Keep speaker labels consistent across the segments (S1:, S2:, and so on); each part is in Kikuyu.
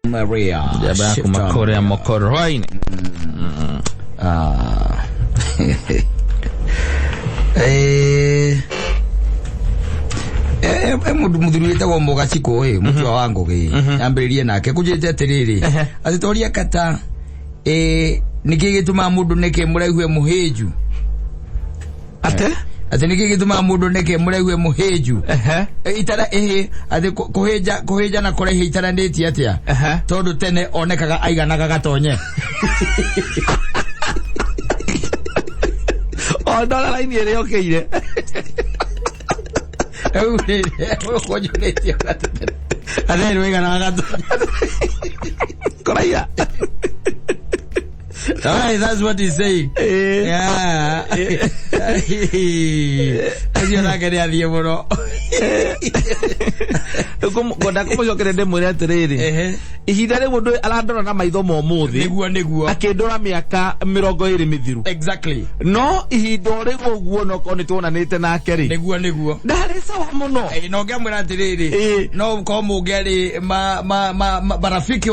S1: Maria.
S2: Njamba ya kuma
S1: Shifter.
S2: kũrĩa Mokoroini.
S1: Ah. Eh, eh, mundu muthuri witagwo Mugacikũ ĩ mũtua wa Ngũgĩ yambĩrĩrie nake kũnjĩte atĩrĩrĩ atĩ toria kata ĩ nĩkĩ gĩtũmaga mũndũ nĩkĩ mũraihu e mũhĩnju?
S2: Ate?
S1: Atĩ nĩkĩ gĩtũmaga mũndũ nĩkĩ mũraihu e mũhĩnju?
S2: Ehe.
S1: Itara ĩhĩ atĩ kũhĩnja kũhĩnja na kũraiha itaranĩtie atĩa?
S2: Ehe.
S1: Tondũ tene onekaga aiganaga gatonye.
S2: O ndona raini ĩrĩa yũkĩire.
S1: Rĩu rĩ, ũkũnjũrĩtie atĩ tene waiganaga gatonye.
S2: Kũraiha.
S1: Alright, that's what he's saying. Yeah. Ũcio nake nĩ athiĩ mũno.
S2: Ngwenda kũmũcokeria ndĩmwĩre atĩrĩrĩ, ihinda rĩu ũndũ arandora na maitho ma ũmũthĩ,
S1: Nĩguo.
S2: akĩndora mĩaka 20 mĩthiru. No ihinda o rĩu ũguo nokorwo nĩ tuonanĩte nake rĩ,
S1: Nĩguo.
S2: ndarĩ sawa mũno.
S1: Na ũngĩamwĩra atĩrĩrĩ, no korwo mũngĩarĩ marafiki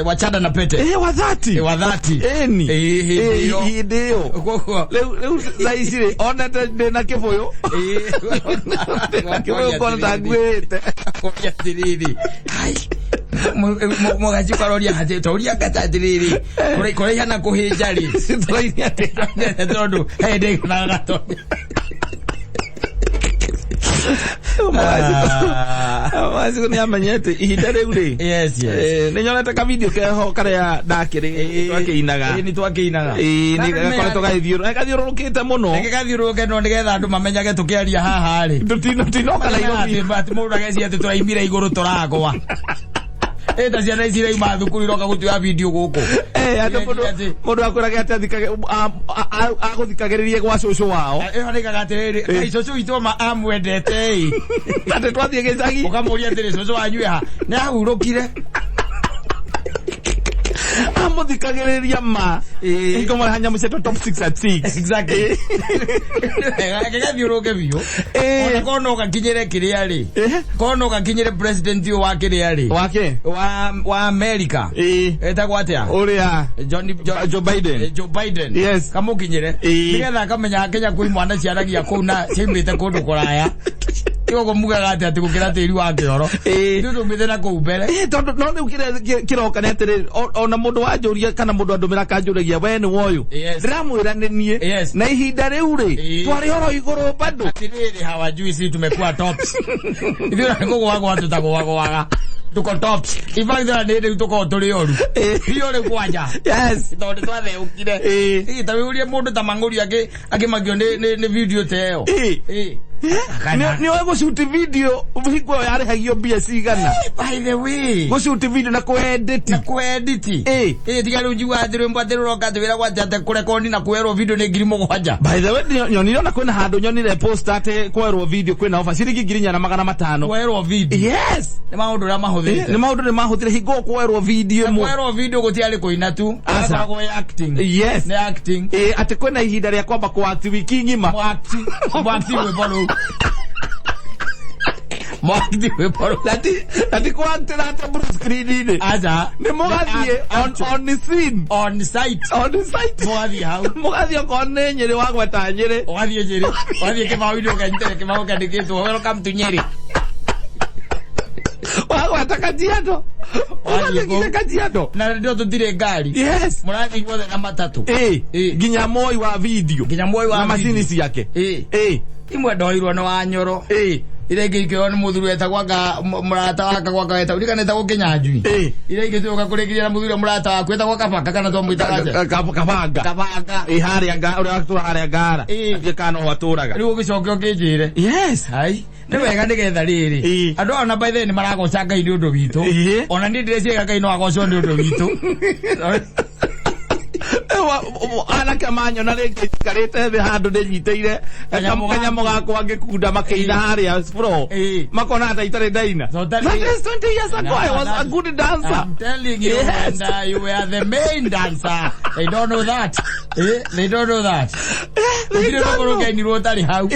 S1: wa chanda na pete.
S2: Wa thati.
S1: Wa thati.
S2: Ĩni.
S1: Hĩndĩ ĩyo.
S2: Hĩndĩ ĩyo.
S1: Koguo
S2: Rĩu thaa ici rĩ, onete ndĩ na kĩbũyũ. Ndĩ na kĩbũyũ kona ta nguĩte.
S1: Akoria atĩrĩrĩ, hai, Mũgacikũ aroria atĩ toria ngata atĩrĩrĩ, kũraiha na kũhĩnja rĩ,
S2: Tũraini atĩa?
S1: Tondũ he hĩndĩ aiganaga gatonye.
S2: Mũgacikũ nĩ amenyete ihinda rĩu rĩ.
S1: Yes.
S2: Nĩ nyonete ka video keho karĩa ndakĩrĩ twakĩinaga.
S1: Nĩ twakĩinaga.
S2: Ĩĩ, nĩ gakoretwo gathiũrũrũkĩte mũno.
S1: Reke gathiũrũrũke no nĩgetha andũ mamenyage tũkĩaria haha rĩ.
S2: Tũtinoka Nairobi.
S1: Atĩ mũndũ ageciria atĩ tũraimire igũrũ tũragwa. Ta ciana ici irauma thukuru iroka gũtuoya video gũkũ.
S2: Andũ mũndũ akwĩraga atĩ agũthikagĩrĩrie gwa cũcũ wao.
S1: Ĩyo nĩkaga atĩrĩrĩ, "Kaĩ cũcũ witũ ma amwendete ĩ?"
S2: Atĩ twathiĩ gĩcagi.
S1: Ũkamũria atĩrĩ, "Cũcũ wanyu ĩ ha?" Nĩ ahurũkire.
S2: Amũthikagĩrĩria ma. Hingo mara nyamũ cietwo Top 6 at 6.
S1: Exactly. Gĩgathiũrũrũke biũ. Ona korwo no gakinyĩre kĩrĩa rĩ. Korwo no gakinyĩre president ũyũ wa kĩrĩa rĩ.
S2: Wake?
S1: Wa America. Etagwo atĩa?
S2: Ũrĩa Joe Biden.
S1: Joe Biden.
S2: Yes.
S1: Kamũkinyĩre. Nĩgetha akamenya Kenya kwĩ imwana ciaragia kũu na ciaumĩte kũndũ kũraya. Koguo mugaga atĩ atĩ gũkĩra tĩri wa kĩoro. Ithuĩ tumĩte na kũu mbere.
S2: Tondũ no rĩu kĩrĩa kĩroka nĩ atĩrĩrĩ, ona mũndũ wanjũria kana mũndũ andũmĩra akanjũragia we nĩ woyũ, ndĩramwĩra nĩ niĩ. Na ihinda rĩu rĩ, twarĩ oro igũrũ bado.
S1: Atĩrĩrĩ, hawajui sisi tumekuwa tops. Ithuĩ na kũgũagũa tutagũagũaga. Tuko tops. In fact, ona nĩ rĩu tũkoragwo tũrĩ oru. Biũ rĩu kwanja. Tondũ twatheũkire. Ta wĩũrie mũndũ ta Mang'ũri akĩmakio nĩ video ta ĩyo.
S2: Nĩ oĩ gũcuti video hingo ĩyo yarĩhagio mbia cigana?
S1: By the way.
S2: Gũcuti video na kũedit.
S1: Na kũedit. Tiga rĩu njiguaga atĩ rwĩmbo atĩ rũroka atĩ wĩragwo atĩ atĩ kũrekondi na kwerwo video nĩ 7,000.
S2: By the way, nyonire ona kwĩna handũ nyonire post atĩ kwerwo video kwĩna offer ciringi 4,500.
S1: Kwerwo video.
S2: Yes.
S1: Nĩ maũndũ ũrĩa mahũthĩrĩte.
S2: Nĩ maũndũ nĩ mahũthĩre hingo ĩyo kwerwo video ĩmwe.
S1: Kwerwo video gũtiarĩ kũina tu.
S2: Aca.
S1: Akoragwo ĩ acting.
S2: Yes.
S1: Nĩ acting.
S2: Atĩ kwĩna ihinda rĩa kwamba kũ act wiki ng'ima.
S1: Mwakti. Mwakti rwĩmbo rũu. Mwakti rwĩmbo rũu.
S2: Na ti kũ act na atĩ blue screen-inĩ.
S1: Aca.
S2: Nĩ mũgathiĩ on the scene.
S1: On site.
S2: On site.
S1: Mũgathiĩ hau.
S2: Mũgathiĩ okorwo nĩ Nyĩrĩ wagweta Nyĩrĩ.
S1: Ũgathiĩ Nyĩrĩ. Ũgathiĩ kĩbaũ-inĩ ũkanyitĩra kĩbaũ kĩandĩkĩtwo "Welcome to Nyeri".
S2: Wagweta Kajiado. Ũgathiĩ nginya Kajiado.
S1: Na ndio tũtirĩ ngari.
S2: Yes.
S1: Mũrathiĩ inyuothe na matatũ.
S2: Nginya moi wa video.
S1: Nginya moi wa
S2: na macini
S1: video.
S2: ciake.
S1: Imwe ndoirwo nĩ Wanyoro. Iria ingĩ ikĩoywo nĩ mũthuri wetagwo anga mũrata waka gwaka wetagwo ndirikana etagwo Kĩnyanjui. Iria ingĩ tũgĩũka kũrĩkĩria na mũthuri ũrĩa mũrata waku etagwo Kabanga kana twamwĩtaga atĩa?
S2: Kabanga.
S1: Kabanga.
S2: Harĩa ũrĩa watũra harĩa Ngara. Ndiũĩ kana no atũraga.
S1: Rĩu ũgĩcoke ũkĩnjĩre.
S2: Yes.
S1: Hai. Nĩ wega nĩgetha rĩrĩ. Andũ aya ona by the way nĩ maragoca Ngai nĩ ũndũ witũ. Ona niĩ ndĩreciria Ngai no agocwo nĩ ũndũ witũ.
S2: Anake manyona rĩngĩ njikarĩte thĩ handũ ndĩnyitĩire kanyamũ gakwa ngĩkunda makĩina harĩa floor, makona ta itarĩ ndaina.
S1: So
S2: That is 20 years ago I was a good dancer.
S1: I'm telling you,
S2: Yes.
S1: and you were the main dancer. They don't know that. They don't know that.
S2: They
S1: Gũtirĩ
S2: don't
S1: rũgũrũ
S2: know.
S1: ũkainirwo ũtarĩ hau.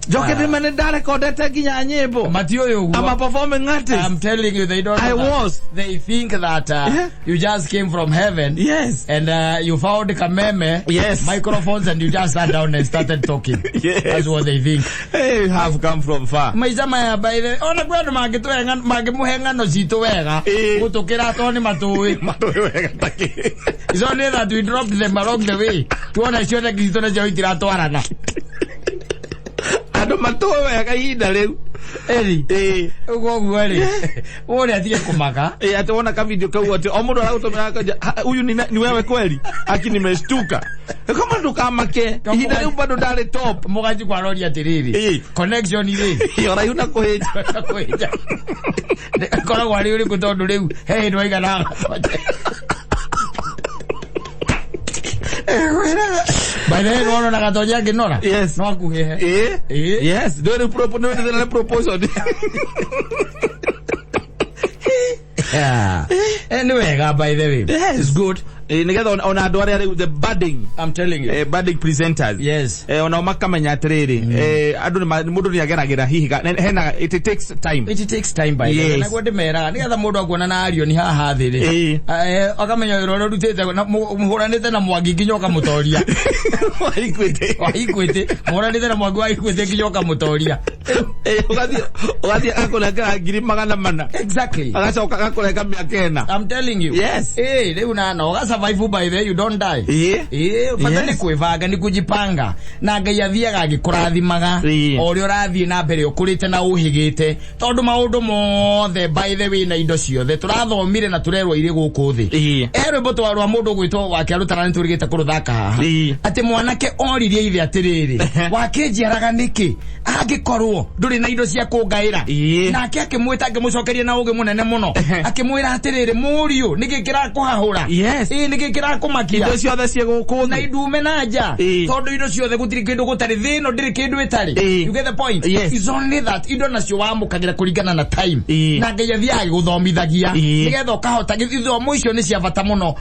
S2: Njoke ndĩme nĩ ndarekondete nginya nyĩmbo.
S1: Matiũĩ
S2: I'm a
S1: ũguo.
S2: performing artist.
S1: I'm telling you, they don't
S2: I
S1: know that.
S2: was.
S1: They think that
S2: Yeah.
S1: you just came from heaven.
S2: Yes.
S1: And you found Kameme,
S2: Yes.
S1: microphones, and you just sat down and started talking.
S2: Yes.
S1: That's what they think.
S2: Hey, you have come from far.
S1: Maica maya by the ona kwĩ andũ mangĩtũhe ng'ano- mangĩmũhe ng'ano citũ wega
S2: Ĩĩ.
S1: gũtũkĩra tondũ nĩ matũĩ.
S2: Matũĩ wega ta kĩ.
S1: It's only that we dropped them along the way. Tuona cioneki citũ nacio itiratwarana.
S2: Andũ matũĩ wega ihinda rĩu.
S1: Eri.
S2: Ĩĩ.
S1: Ũguo ũguo rĩ. Ũrĩa atige kũmaka.
S2: Ĩĩ, atĩ wona ka video kau atĩ o mũndũ aragũtũmĩra akanja, "Ha, huyu ni, ni wewe kweli? Aki nimeshtuka." Kama ndũkamake, ihinda rĩu bado ndarĩ top.
S1: Mũgaci kwaroria atĩrĩrĩ.
S2: Ĩĩ.
S1: Connection rĩ.
S2: Ĩĩ, ũraihu na kũhĩnja.
S1: Kũhĩnja. Koragwo arĩ ũrĩkũ tondũ rĩu he hĩndĩ waigana. By the way, nĩwona ona Gatonya akĩnora?
S2: Yes.
S1: No akuhĩhe.
S2: Ĩĩ.
S1: Ĩĩ.
S2: Yes, ndũĩ rĩu nĩ thĩna nĩ proposal.
S1: Yeah. Nĩ wega by the way.
S2: Yes.
S1: It's good.
S2: Ĩĩ, nĩgetha ona andũ arĩa rĩu the budding,
S1: I'm telling you.
S2: budding presenters.
S1: Yes.
S2: Onao makamenya atĩrĩrĩ, andũ nĩ mũndũ nĩ ageragĩra hihi hena it takes time.
S1: It takes time by the way.
S2: Yes.
S1: Naguo ndĩmeraga nĩgetha mũndũ akuona na Arion haha thĩ rĩ.
S2: Ĩĩ.
S1: Akamenya wĩra ũrĩa ũrutĩte na mũhũranĩte na Mwangi nginya ũkamũtoria.
S2: Wa Equity.
S1: Wa Equity, mũhũranĩte na Mwangi wa Equity nginya ũkamũtoria.
S2: Ũgathiĩ agakũnengera 400,000.
S1: Exactly.
S2: Agacoka agakũrenga mĩaka ĩna.
S1: I'm telling you.
S2: Yes.
S1: Rĩu na na ũga survive by the way, you don't die.
S2: Ĩĩ.
S1: Bata
S2: Yes.
S1: nĩ kwĩbanga nĩ kujipanga na Ngai athiaga agĩkũrathimaga
S2: Ĩĩ.
S1: o ũrĩa ũrathiĩ na mbere ũkũrĩte na ũhĩgĩte tondũ maũndũ mothe by the way na indo ciothe tũrathomire na tũrerwo irĩ gũkũ thĩ.
S2: Ĩĩ.
S1: He rwĩmbo twa rwa mũndũ ũgwĩtwo wake arutana nĩ tũrĩgĩte kũrũthaka haha
S2: Ĩĩ.
S1: atĩ mwanake oririe ithe atĩrĩrĩ, wakĩnjiaraga nĩkĩ angĩkorwo ndũrĩ na indo cia kũngaĩra?
S2: Ĩĩ.
S1: Nake akĩmwĩta akĩmũcokeria na ũgĩ mũnene mũno akĩmwĩra atĩrĩrĩ, mũriũ, nĩkĩ kĩrakũhahũra?
S2: Yes.
S1: Ĩĩ, nĩkĩ kĩrakũmakia?
S2: Indo ciothe ciĩ gũkũ
S1: Na
S2: thĩ.
S1: idume na nja.
S2: Ĩĩ.
S1: Tondũ indo ciothe gũtirĩ kĩndũ gũtarĩ thĩ ĩno, ndĩrĩ kĩndũ ĩtarĩ.
S2: Ĩĩ.
S1: You get the point?
S2: Yes.
S1: It's only that indo nacio wamũkagĩra kũringana na time.
S2: Ĩĩ.
S1: Na Ngai athiaga agĩgũthomithagia
S2: Ĩĩ.
S1: nĩgetha ũkahota ithomo icio nĩ cia bata mũno.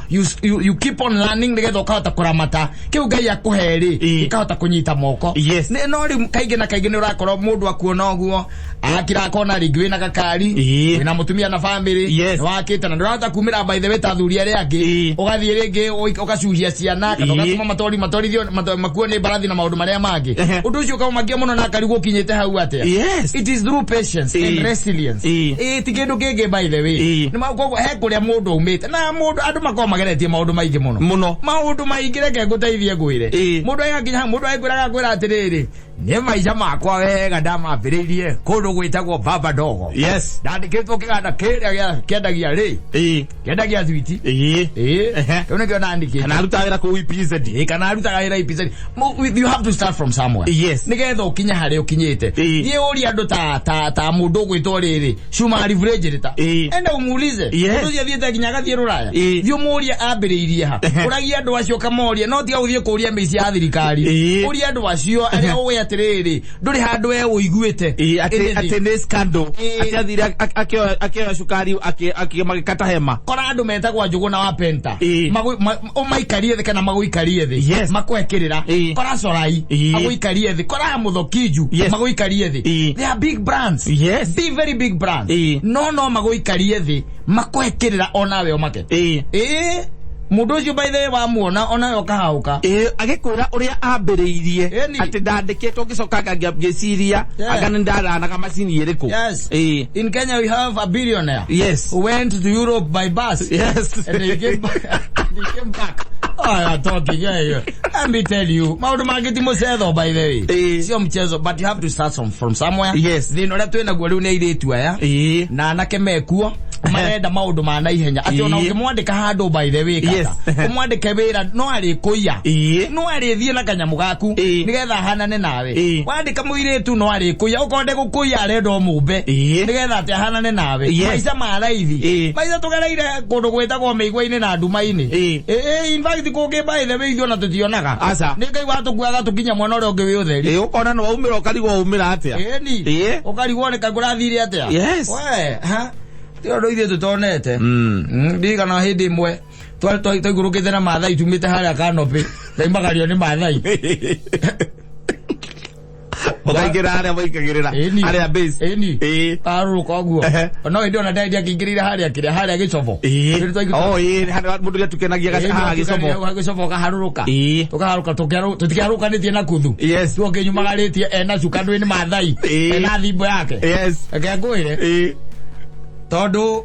S1: You keep on learning nĩgetha ũkahota kũramata kĩu Ngai akũhe rĩ,
S2: Ĩĩ.
S1: gĩkahota kũnyita moko.
S2: Yes.
S1: No rĩu kaingĩ na kaingĩ nĩ ũrakora mũndũ akuona ũguo akira akona rĩngĩ wĩna gakari,
S2: Ĩĩ.
S1: wĩna mũtumia na family,
S2: Yes.
S1: nĩwakĩte na ndũrahota kumĩra by the way ta athuri arĩa angĩ.
S2: Ĩĩ.
S1: Ũgathiĩ rĩngĩ ũgacuhia ciana kana
S2: Ĩĩ.
S1: ũgatũma matori matorithio makuo nĩ mbarathi na maũndũ marĩa mangĩ.
S2: Ehe.
S1: Ũndũ ũcio ũkamũmakia mũno na akarigwo ũkinyĩte hau atĩa.
S2: Yes.
S1: It is through patience and
S2: Ĩĩ.
S1: resilience.
S2: Ĩĩ.
S1: Ĩĩ, ti kĩndũ kĩngĩ by the way.
S2: Ĩĩ.
S1: Nĩ koguo he kũrĩa mũndũ aumĩte na mũndũ andũ makoragwo mageretie maũndũ maingĩ mũno.
S2: Mũno.
S1: Maũndũ maingĩ reke ngũteithie ngwĩre.
S2: Ĩĩ.
S1: Mũndũ agakinya hau, mũndũ agĩkwĩra agakwĩra atĩrĩrĩ, nĩ maica makwa wega ndamambĩrĩirie kũndũ gwĩtagwo Baba Dogo.
S2: Yes.
S1: Ndandĩkĩtwo kĩganda kĩrĩa kĩendagia rĩ,
S2: Ĩĩ.
S1: kĩendagia thwiti.
S2: Ĩĩ.
S1: Ĩĩ.
S2: Ehe.
S1: Kĩu nĩkĩo ndandĩkĩtwo.
S2: Kana arutaga wĩra kũu EPZ.
S1: Ĩĩ, kana arutaga wĩra EPZ. You have to start from somewhere.
S2: Yes.
S1: Nĩgetha ũkinye harĩa ũkinyĩte.
S2: Ĩĩ.
S1: Thiĩ ũrie andũ ta mũndũ ũgwĩtwo rĩrĩ, Shuma refrigerator.
S2: Ĩĩ.
S1: Enda umuulize.
S2: Yes.
S1: Mũndũ ũcio athiĩte nginya agathiĩ Rũraya.
S2: Ĩĩ.
S1: Thiĩ ũmũrie ambĩrĩirie ha. Ũragia andũ acio ũkamoria, no tiga gũthiĩ kũria mĩici ya thirikari.
S2: Ĩĩ.
S1: Ũrie andũ acio arĩa ũĩ atĩrĩrĩ, ndũrĩ handũ we ũiguĩte.
S2: Ĩĩ, atĩ
S1: Anything.
S2: atĩ nĩ scandal.
S1: Ĩĩ.
S2: Atĩ athire akĩoya cukari magĩkata hema.
S1: Kora andũ metagwo Njũgũ na Wapenta.
S2: Ĩĩ.
S1: Ũmaikarie thĩ kana magũikarie thĩ.
S2: Yes.
S1: Makũhe kĩrĩra.
S2: Ĩĩ.
S1: Kora Corai
S2: Ĩĩ.
S1: agũikarie thĩ. Kora Mũthokinju
S2: Yes.
S1: magũikarie thĩ.
S2: Ĩĩ.
S1: They are big brands.
S2: Yes.
S1: Big, very big brands.
S2: Ĩĩ.
S1: No magũikarie thĩ makũhe kĩrĩra onawe ũmake.
S2: Ĩĩ.
S1: Ĩĩ. Mũndũ ũcio by the way wamuona onawe ũkahaũka.
S2: Ĩĩ, agĩkwĩra ũrĩa ambĩrĩirie
S1: Ĩni.
S2: atĩ ndandĩkĩtwo ngĩcoka ngĩciria
S1: Yeah.
S2: anga nĩ ndaranaga macini ĩrĩkũ.
S1: Yes.
S2: Ĩĩ.
S1: In Kenya we have a billionaire
S2: Yes.
S1: who went to Europe by bus.
S2: Yes.
S1: And he came back. He came back. Oh, I'm talking. Yeah, yeah. Let me tell you, maũndũ mangĩ ti mũcetho by the way.
S2: Ĩĩ.
S1: Sio mchezo, but you have to start from somewhere.
S2: Yes.
S1: Thĩna ũrĩa twĩnaguo rĩu nĩ airĩtu aya
S2: Ĩĩ.
S1: na anake mekuo marenda maũndũ ma naihenya atĩ ona
S2: Ĩĩ.
S1: ũngĩmwandĩka handũ by the way
S2: Yes.
S1: kata ũmwandĩke wĩra no arĩkũiya,
S2: Ĩĩ.
S1: no arĩthiĩ na kanyamũ gaku
S2: Ĩĩ.
S1: nĩgetha ahanane nawe.
S2: Ĩĩ.
S1: Wandĩka mũirĩtu no arĩkũiya, okorwo ndegũkũiya arenda ũmũmbe
S2: Ĩĩ.
S1: nĩgetha atĩ ahanane nawe.
S2: Yes.
S1: Maica ma raithi.
S2: Ĩĩ.
S1: Maica tũgereire kũndũ gwĩtagwo mĩigua-inĩ na nduma-inĩ.
S2: Ĩĩ.
S1: Ĩĩ, in fact kũngĩ by the way ithuĩ ona tũtionaga.
S2: Aca.
S1: Nĩ Ngai watũkuaga tũkinya mwena ũrĩa ũngĩ wĩ ũtheri.
S2: Ĩĩ, ũkona nĩ waumĩra ũkarigwo waumĩra atĩa.
S1: Ĩni.
S2: Ĩĩ.
S1: Ũkarigwo nĩ kangũrathire atĩa.
S2: Yes.
S1: We, ha? Ti ũndũ ithuĩ tũtonete. Ndirikana hĩndĩ ĩmwe twaikũrũkĩte na Maathai tumĩte harĩa Kanopĩ ndaimagario nĩ Maathai.
S2: Ũkaingĩra harĩa maikagĩrĩra.
S1: Ĩni.
S2: Harĩa base.
S1: Ĩni.
S2: Ĩĩ.
S1: Arũrũka ũguo.
S2: Ehe.
S1: No hĩndĩ ona ndari akĩingĩrĩire harĩa kĩrĩa harĩa gĩcobo.
S2: Ĩĩ.
S1: Rĩrĩa twaingĩra-
S2: Oh, ĩĩ, harĩa mũndũ nĩatukenagia haha gĩcobo.
S1: Gĩcobo kaharũrũka.
S2: Ĩĩ.
S1: Tũkaharũka tũtiarũkanĩtie na kuthu.
S2: Yes.
S1: Tuo kĩnyumagarĩtie ena cuka ndwĩ nĩ Mathai.
S2: Ĩĩ.
S1: Ena thimbo yake.
S2: Yes.
S1: Reke ngwĩre
S2: Ĩĩ.
S1: tondũ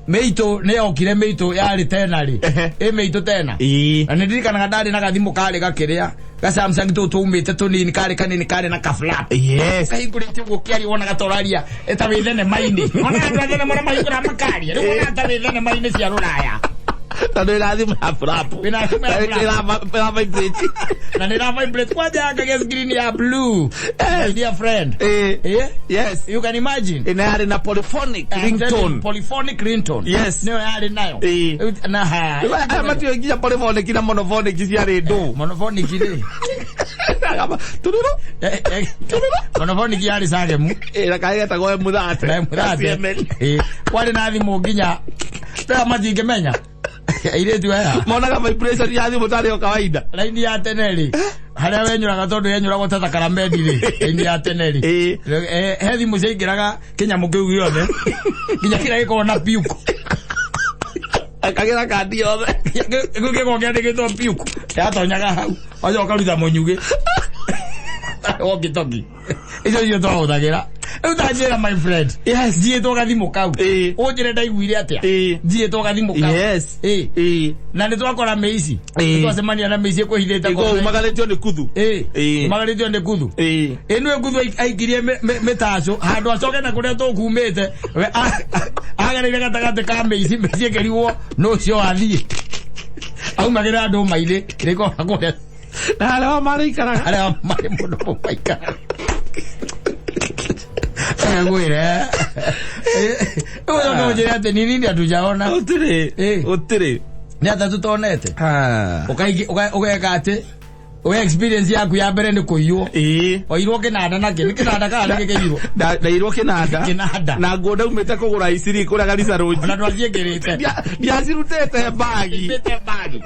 S1: mĩitũ nĩ yokire mĩitũ yarĩ tena rĩ.
S2: Ehe.
S1: Ĩ mĩitũ tena.
S2: Ĩĩ.
S1: Na nĩ ndirikanaga ndarĩ na gathimũ karĩ gakĩrĩa ga Samsung tũtũ twaumĩte tũnini karĩ kanini karĩ na ka flap.
S2: Yes.
S1: Kahingũrĩte ũguo ũkĩaria wonaga ta ũraria ta wĩ thenema-inĩ. Wonaga andũ a thenema ũrĩa mahingũraga makaria. Rĩu wonaga ta wĩ thenema-inĩ cia rũraya.
S2: Tondũ ĩna thimũ ya flap.
S1: Ĩna thimũ ya flap.
S2: Ĩra vibrate.
S1: Na nĩ ĩra vibrate kwanja yakagĩa screen ya blue. My dear friend.
S2: Ĩĩ.
S1: Eh?
S2: Yes.
S1: You can imagine.
S2: Ĩna yarĩ na polyphonic
S1: I'm telling you,
S2: ringtone.
S1: Polyphonic ringtone.
S2: Yes.
S1: Nĩyo yarĩ nayo.
S2: Ĩĩ.
S1: Rĩu- Na ha.
S2: Aya matiũĩ nginya polyphonic na monophonic ciarĩ ndũ.
S1: Monophonic rĩ.
S2: Tururu.
S1: Monophonic yarĩ Sagemu.
S2: Ĩĩ, na kaĩ getagwo M30.
S1: Na M30.
S2: CML.
S1: Ĩĩ. Kwarĩ na thimũ nginya. Taya matingĩmenya. Airĩtu aya.
S2: Monaga vibration ya thimũ tarĩ o kawaida.
S1: Raini ya tene rĩ. Harĩa wenyũraga tondũ yenyũragwo ta thakaramendi rĩ. Raini ya tene rĩ.
S2: Ĩĩ.
S1: He thimũ ciaingĩraga kĩnyamũ kĩu gĩothe. Nginya kĩrĩa gĩkoragwo na puke.
S2: Akagĩra kandi yothe.
S1: Kĩu gĩkoragwo kĩandĩkĩtwo puke. Yatonyaga hau. Wacoka ũkaruta mũnyugĩ. Walkie talkie. Icio icio twahũthagĩra. Rĩu ta njĩra my friend.
S2: Yes.
S1: Njiĩtwo gathimũ kau.
S2: Ĩĩ.
S1: Ũnjĩre ndaiguire atĩa.
S2: Ĩĩ.
S1: Njiĩtwo gathimũ kau.
S2: Yes.
S1: Ĩĩ.
S2: Ĩĩ.
S1: Na nĩ twakora mĩici.
S2: Ĩĩ.
S1: Nĩ twacemania na mĩici ĩkwĩhithĩte
S2: Ĩkorwo umagarĩtio nĩ kuthu.
S1: Ĩĩ.
S2: Ĩĩ.
S1: Umagarĩtio nĩ kuthu.
S2: Ĩĩ.
S1: Ĩ nĩwe kuthu aikirie mĩtacũ handũ acoke na kũrĩa tũkumĩte we agereire gatagatĩ ka mĩici mĩici ĩkĩrigwo nũ ũcio wathiĩ aumagĩra andũ mairĩ rĩkona kũrĩa
S2: Na harĩa o marĩikaraga.
S1: arĩa marĩ mũndũ maikara ngwĩre ũcio no njĩre atĩ nini nĩ hatujaona
S2: Gũtirĩ.
S1: Ĩĩ.
S2: Gũtirĩ.
S1: nĩ atĩa tũtonete
S2: Ah.
S1: Ũgeka atĩ we experience yaku ya mbere nĩ kũiywo
S2: Ĩĩ.
S1: oirwo kĩnanda nakĩ nĩ kĩnanda kana nĩ gĩkĩirwo
S2: Ndairwo kĩnanda.
S1: Kĩnanda.
S2: Na nguo ndaumĩte kũgũra iciri kũrĩa Garissa Road.
S1: ona ndwaciĩkĩrĩte
S2: Ndiacirutĩte mbagi.
S1: Ĩte mbagi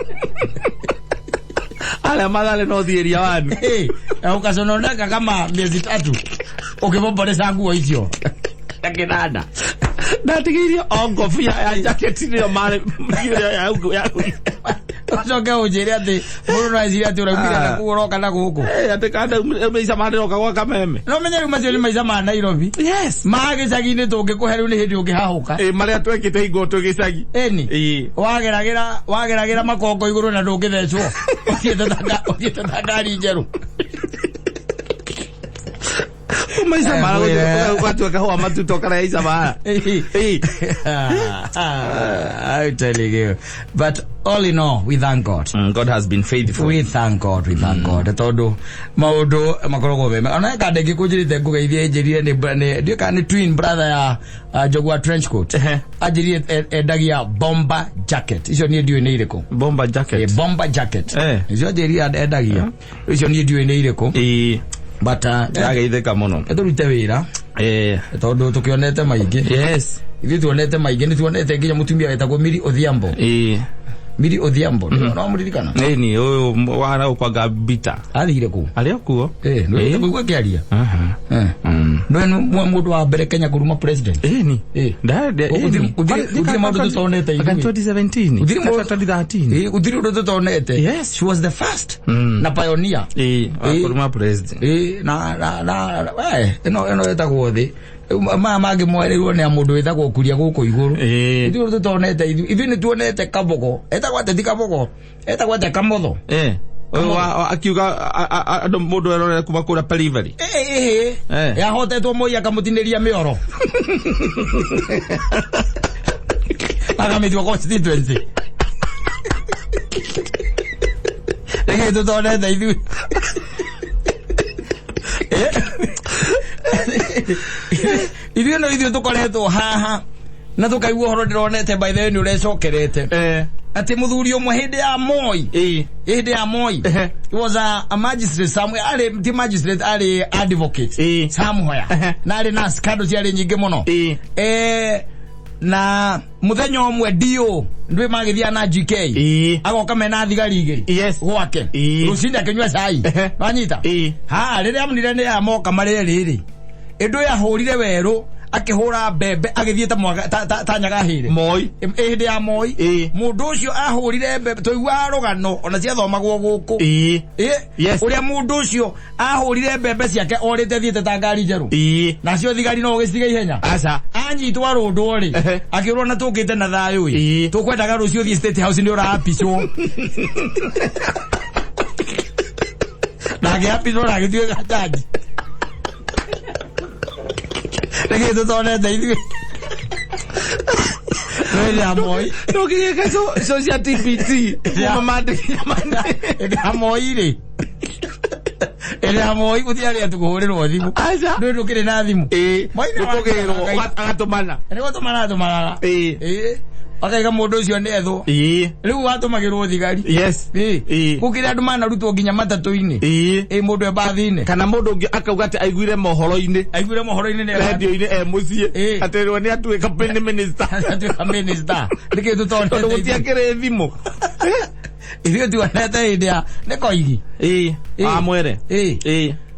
S2: Arĩa Mathare no thiĩ area one.
S1: Eh, na ukasononeka kama miezi tatu ukibombolesa nguo icio na kĩnanda
S2: Ndatigĩirio o ngobia ya jaketi nĩyo marĩ ya
S1: ũcoke ũnjĩre atĩ mũndũ no ecirie atĩ ũraumire
S2: Ah.
S1: na kũu ũroka na gũkũ
S2: Eh, atĩ kanda maica marĩroka gwa kameme.
S1: no menye rĩu macio nĩ maica ma Nairobi
S2: Yes.
S1: ma gĩcagi-inĩ tũngĩkũhe rĩu nĩ hĩndĩ ũngĩhahũka
S2: Ĩ marĩa twekĩte hingo twĩ gĩcagi.
S1: ĩni
S2: Ĩ.
S1: wageragĩra makongo igũrũ na ndũngĩthecwo ũthiĩte ta ngari njerũ
S2: Maica
S1: Eh,
S2: mara
S1: ngwĩre.
S2: gũtuĩka kahũa matuto karĩa ica mara. Ĩ.
S1: I'm telling you. But all in all, we thank God.
S2: God has been faithful.
S1: We thank God, we thank God. Tondũ maũndũ makoragwo mema. Ona kanda ĩngĩ kũnjĩrĩte ngũgeithie ĩnjĩrire nĩ ndiũĩ kana nĩ twin brother ya Njogu wa trench coat.
S2: Ehe.
S1: Anjĩrire endagia bomber jacket. Icio niĩ ndiũĩ nĩ irĩkũ.
S2: Bomber jacket.
S1: Bomber jacket.
S2: Eh.
S1: Icio anjĩrire endagia. Icio niĩ ndiũĩ nĩ irĩkũ.
S2: Ĩ.
S1: But
S2: Ndageithĩka mũno.
S1: tũrute wĩra
S2: Eh.
S1: tondũ tũkĩonete maingĩ.
S2: Yes.
S1: Ithuĩ tuonete maingĩ nĩ tuonete nginya mũtumia wetagwo Miri Odhiambo.
S2: Ĩ.
S1: Miri Odhiambo no mũririkana
S2: Ĩni ũyũ wana ũkwanga bita.
S1: athire kũ
S2: Arĩ o kuo.
S1: Eh, nĩ kũigua akĩaria
S2: Aha.
S1: Eh.
S2: Mm.
S1: Nĩwe nĩ mũndũ wa mbere Kenya kũruma president
S2: Ĩni.
S1: Eh. Gũtirĩ maũndũ tũtonete ithuĩ.
S2: 2017.
S1: Gũtirĩ maũndũ-
S2: 2013.
S1: Eh, gũtirĩ ũndũ tũtonete
S2: Yes.
S1: she was the first
S2: Mm.
S1: na pioneer
S2: Ĩ, wa
S1: Ĩ.
S2: kũruma president.
S1: Eh, na we ĩno ĩtagwo thĩ Rĩu maya mangĩ moereirwo nĩ a mũndũ wĩtagwo kuria gũkũ igũrũ
S2: Ĩ.
S1: ithuĩ tũtonete ithuĩ nĩ tuonete kabogo etagwo atĩ ti kabogo etagwo atĩ kamotho
S2: Eh. Ũyũ akiuga andũ mũndũ erorere kuma kũrĩa periphery.
S1: Eh,
S2: Eh.
S1: yahotetwo moi akamũtinĩria mĩoro akamĩtua constituency rĩngĩ tũtonete ithuĩ ithuĩ no ithuĩ tũkoretwo haha na tũkaigua ũhoro ndĩronete by the way nĩ ũrecokerete
S2: Eh.
S1: atĩ mũthuri ũmwe hĩndĩ ya Moi
S2: Ĩ.
S1: hĩndĩ ya Moi
S2: Ehe.
S1: he was a magistrate somewhere arĩ ti magistrate arĩ advocate
S2: Ĩ.
S1: somewhere
S2: Ehe.
S1: na arĩ na scandal ciarĩ nyingĩ mũno
S2: Ĩ.
S1: eh Na muthenya ũmwe dio ndwĩ magĩthiaga na GK agoka mena thigari igĩrĩ gwake rũcinĩ akĩnyua cai. Wanyita ha rĩrĩa amonire nĩ amoka marĩ erĩ rĩ, ĩndũ yahũrire werũ akĩhũra mbembe agĩthiĩ ta mwaga ta nyagahĩre.
S2: Moi.
S1: Hĩndĩ ya Moi. Mũndũ ũcio ahũrire mbembe, tũiguaga rũgano ona ciathomagwo gũkũ.
S2: Yes.
S1: Ũrĩa mũndũ ũcio ahũrire mbembe ciake orĩte thiĩte ta ngari njerũ. Nacio thigari no ũgĩcitiga ihenya.
S2: Aca.
S1: Anyitwo arũndwo rĩ, akĩũrwo na tũkĩte na thayũ ĩ, tũkwendaga rũciũ ũthiĩ State House nĩ ũrapicwo. Na akĩapicwo na agĩtuĩka jaji. Nĩkĩ tũtonete ithuĩ? Hĩndĩ ya Moi.
S2: Ndũngĩgĩka icio cia TBT. Kuma mandĩki.
S1: Hĩndĩ ya Moi rĩ. Hĩndĩ ya Moi gũtiarĩ atĩ kũhũrĩrwo thimũ.
S2: Aca.
S1: Ndũĩ ndũkĩrĩ na thimũ. Moi nĩ
S2: Nĩkũgĩrwo
S1: wa-
S2: agatũmana.
S1: Nĩ gũtũmana atũmanaga. Akaiga mũndũ ũcio nĩ ethwo. Rĩu watũmagĩrwo thigari. Gũkĩrĩ andũ manarutwo nginya matatũ-inĩ. Mũndũ e mbathi-inĩ.
S2: Kana mũndũ ũngĩ akauga atĩ aiguire mohoro-inĩ.
S1: Aiguire mohoro-inĩ nĩ
S2: Radio-inĩ e mũciĩ. Atĩ rĩu nĩ atuĩka prime minister.
S1: Atuĩka minister. Nĩkĩ tũtonete
S2: Tondũ
S1: ithuĩ?
S2: gũtiakĩrĩ thimũ.
S1: Ithuĩ tuonete hĩndĩ ya nĩ Koigi.
S2: Amwere.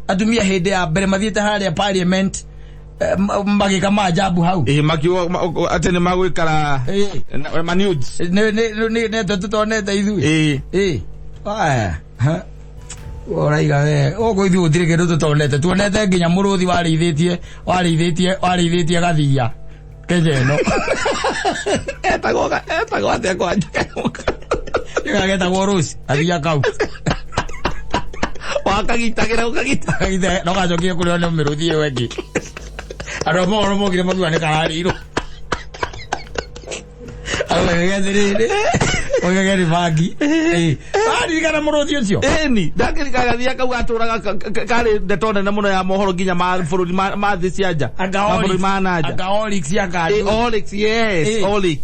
S1: Atumia hĩndĩ ya mbere mathiĩte harĩa parliament, magĩka maajabu hau.
S2: Makiuga atĩ nĩ magũikara ma news.
S1: Nĩ tũtonete ithuĩ. Aya. Ha. Ũraiga we, gũkũ ithuĩ gũtirĩ kĩndũ tũtonete. Tuonete nginya mũrũthi warĩithĩtie gathiia Kenya ĩno.
S2: Etagwo atĩa kwanja?
S1: Getagwo Rose, gathiia kau.
S2: Wakagitagĩra, ũkagita.
S1: Kagita, no gacokire kũrĩo nĩ mĩrũthi ĩyo ĩngĩ. Andũ a mohoro mokire makiuga nĩ kararĩirwo. Andũ magĩũka atĩrĩrĩ, ũgĩũka nĩ bangi. Waririkana mũrũthi ũcio?
S2: Ĩni, ndakĩririkana gathiia kau gatũraga karĩ ndeto nene mũno ya mohoro nginya ma bũrũri ma thĩ cia nja.
S1: Anga
S2: Ma bũrũri
S1: Oryx.
S2: ma na nja.
S1: Anga Oryx ya kandũ.
S2: Oryx, yes, Oryx.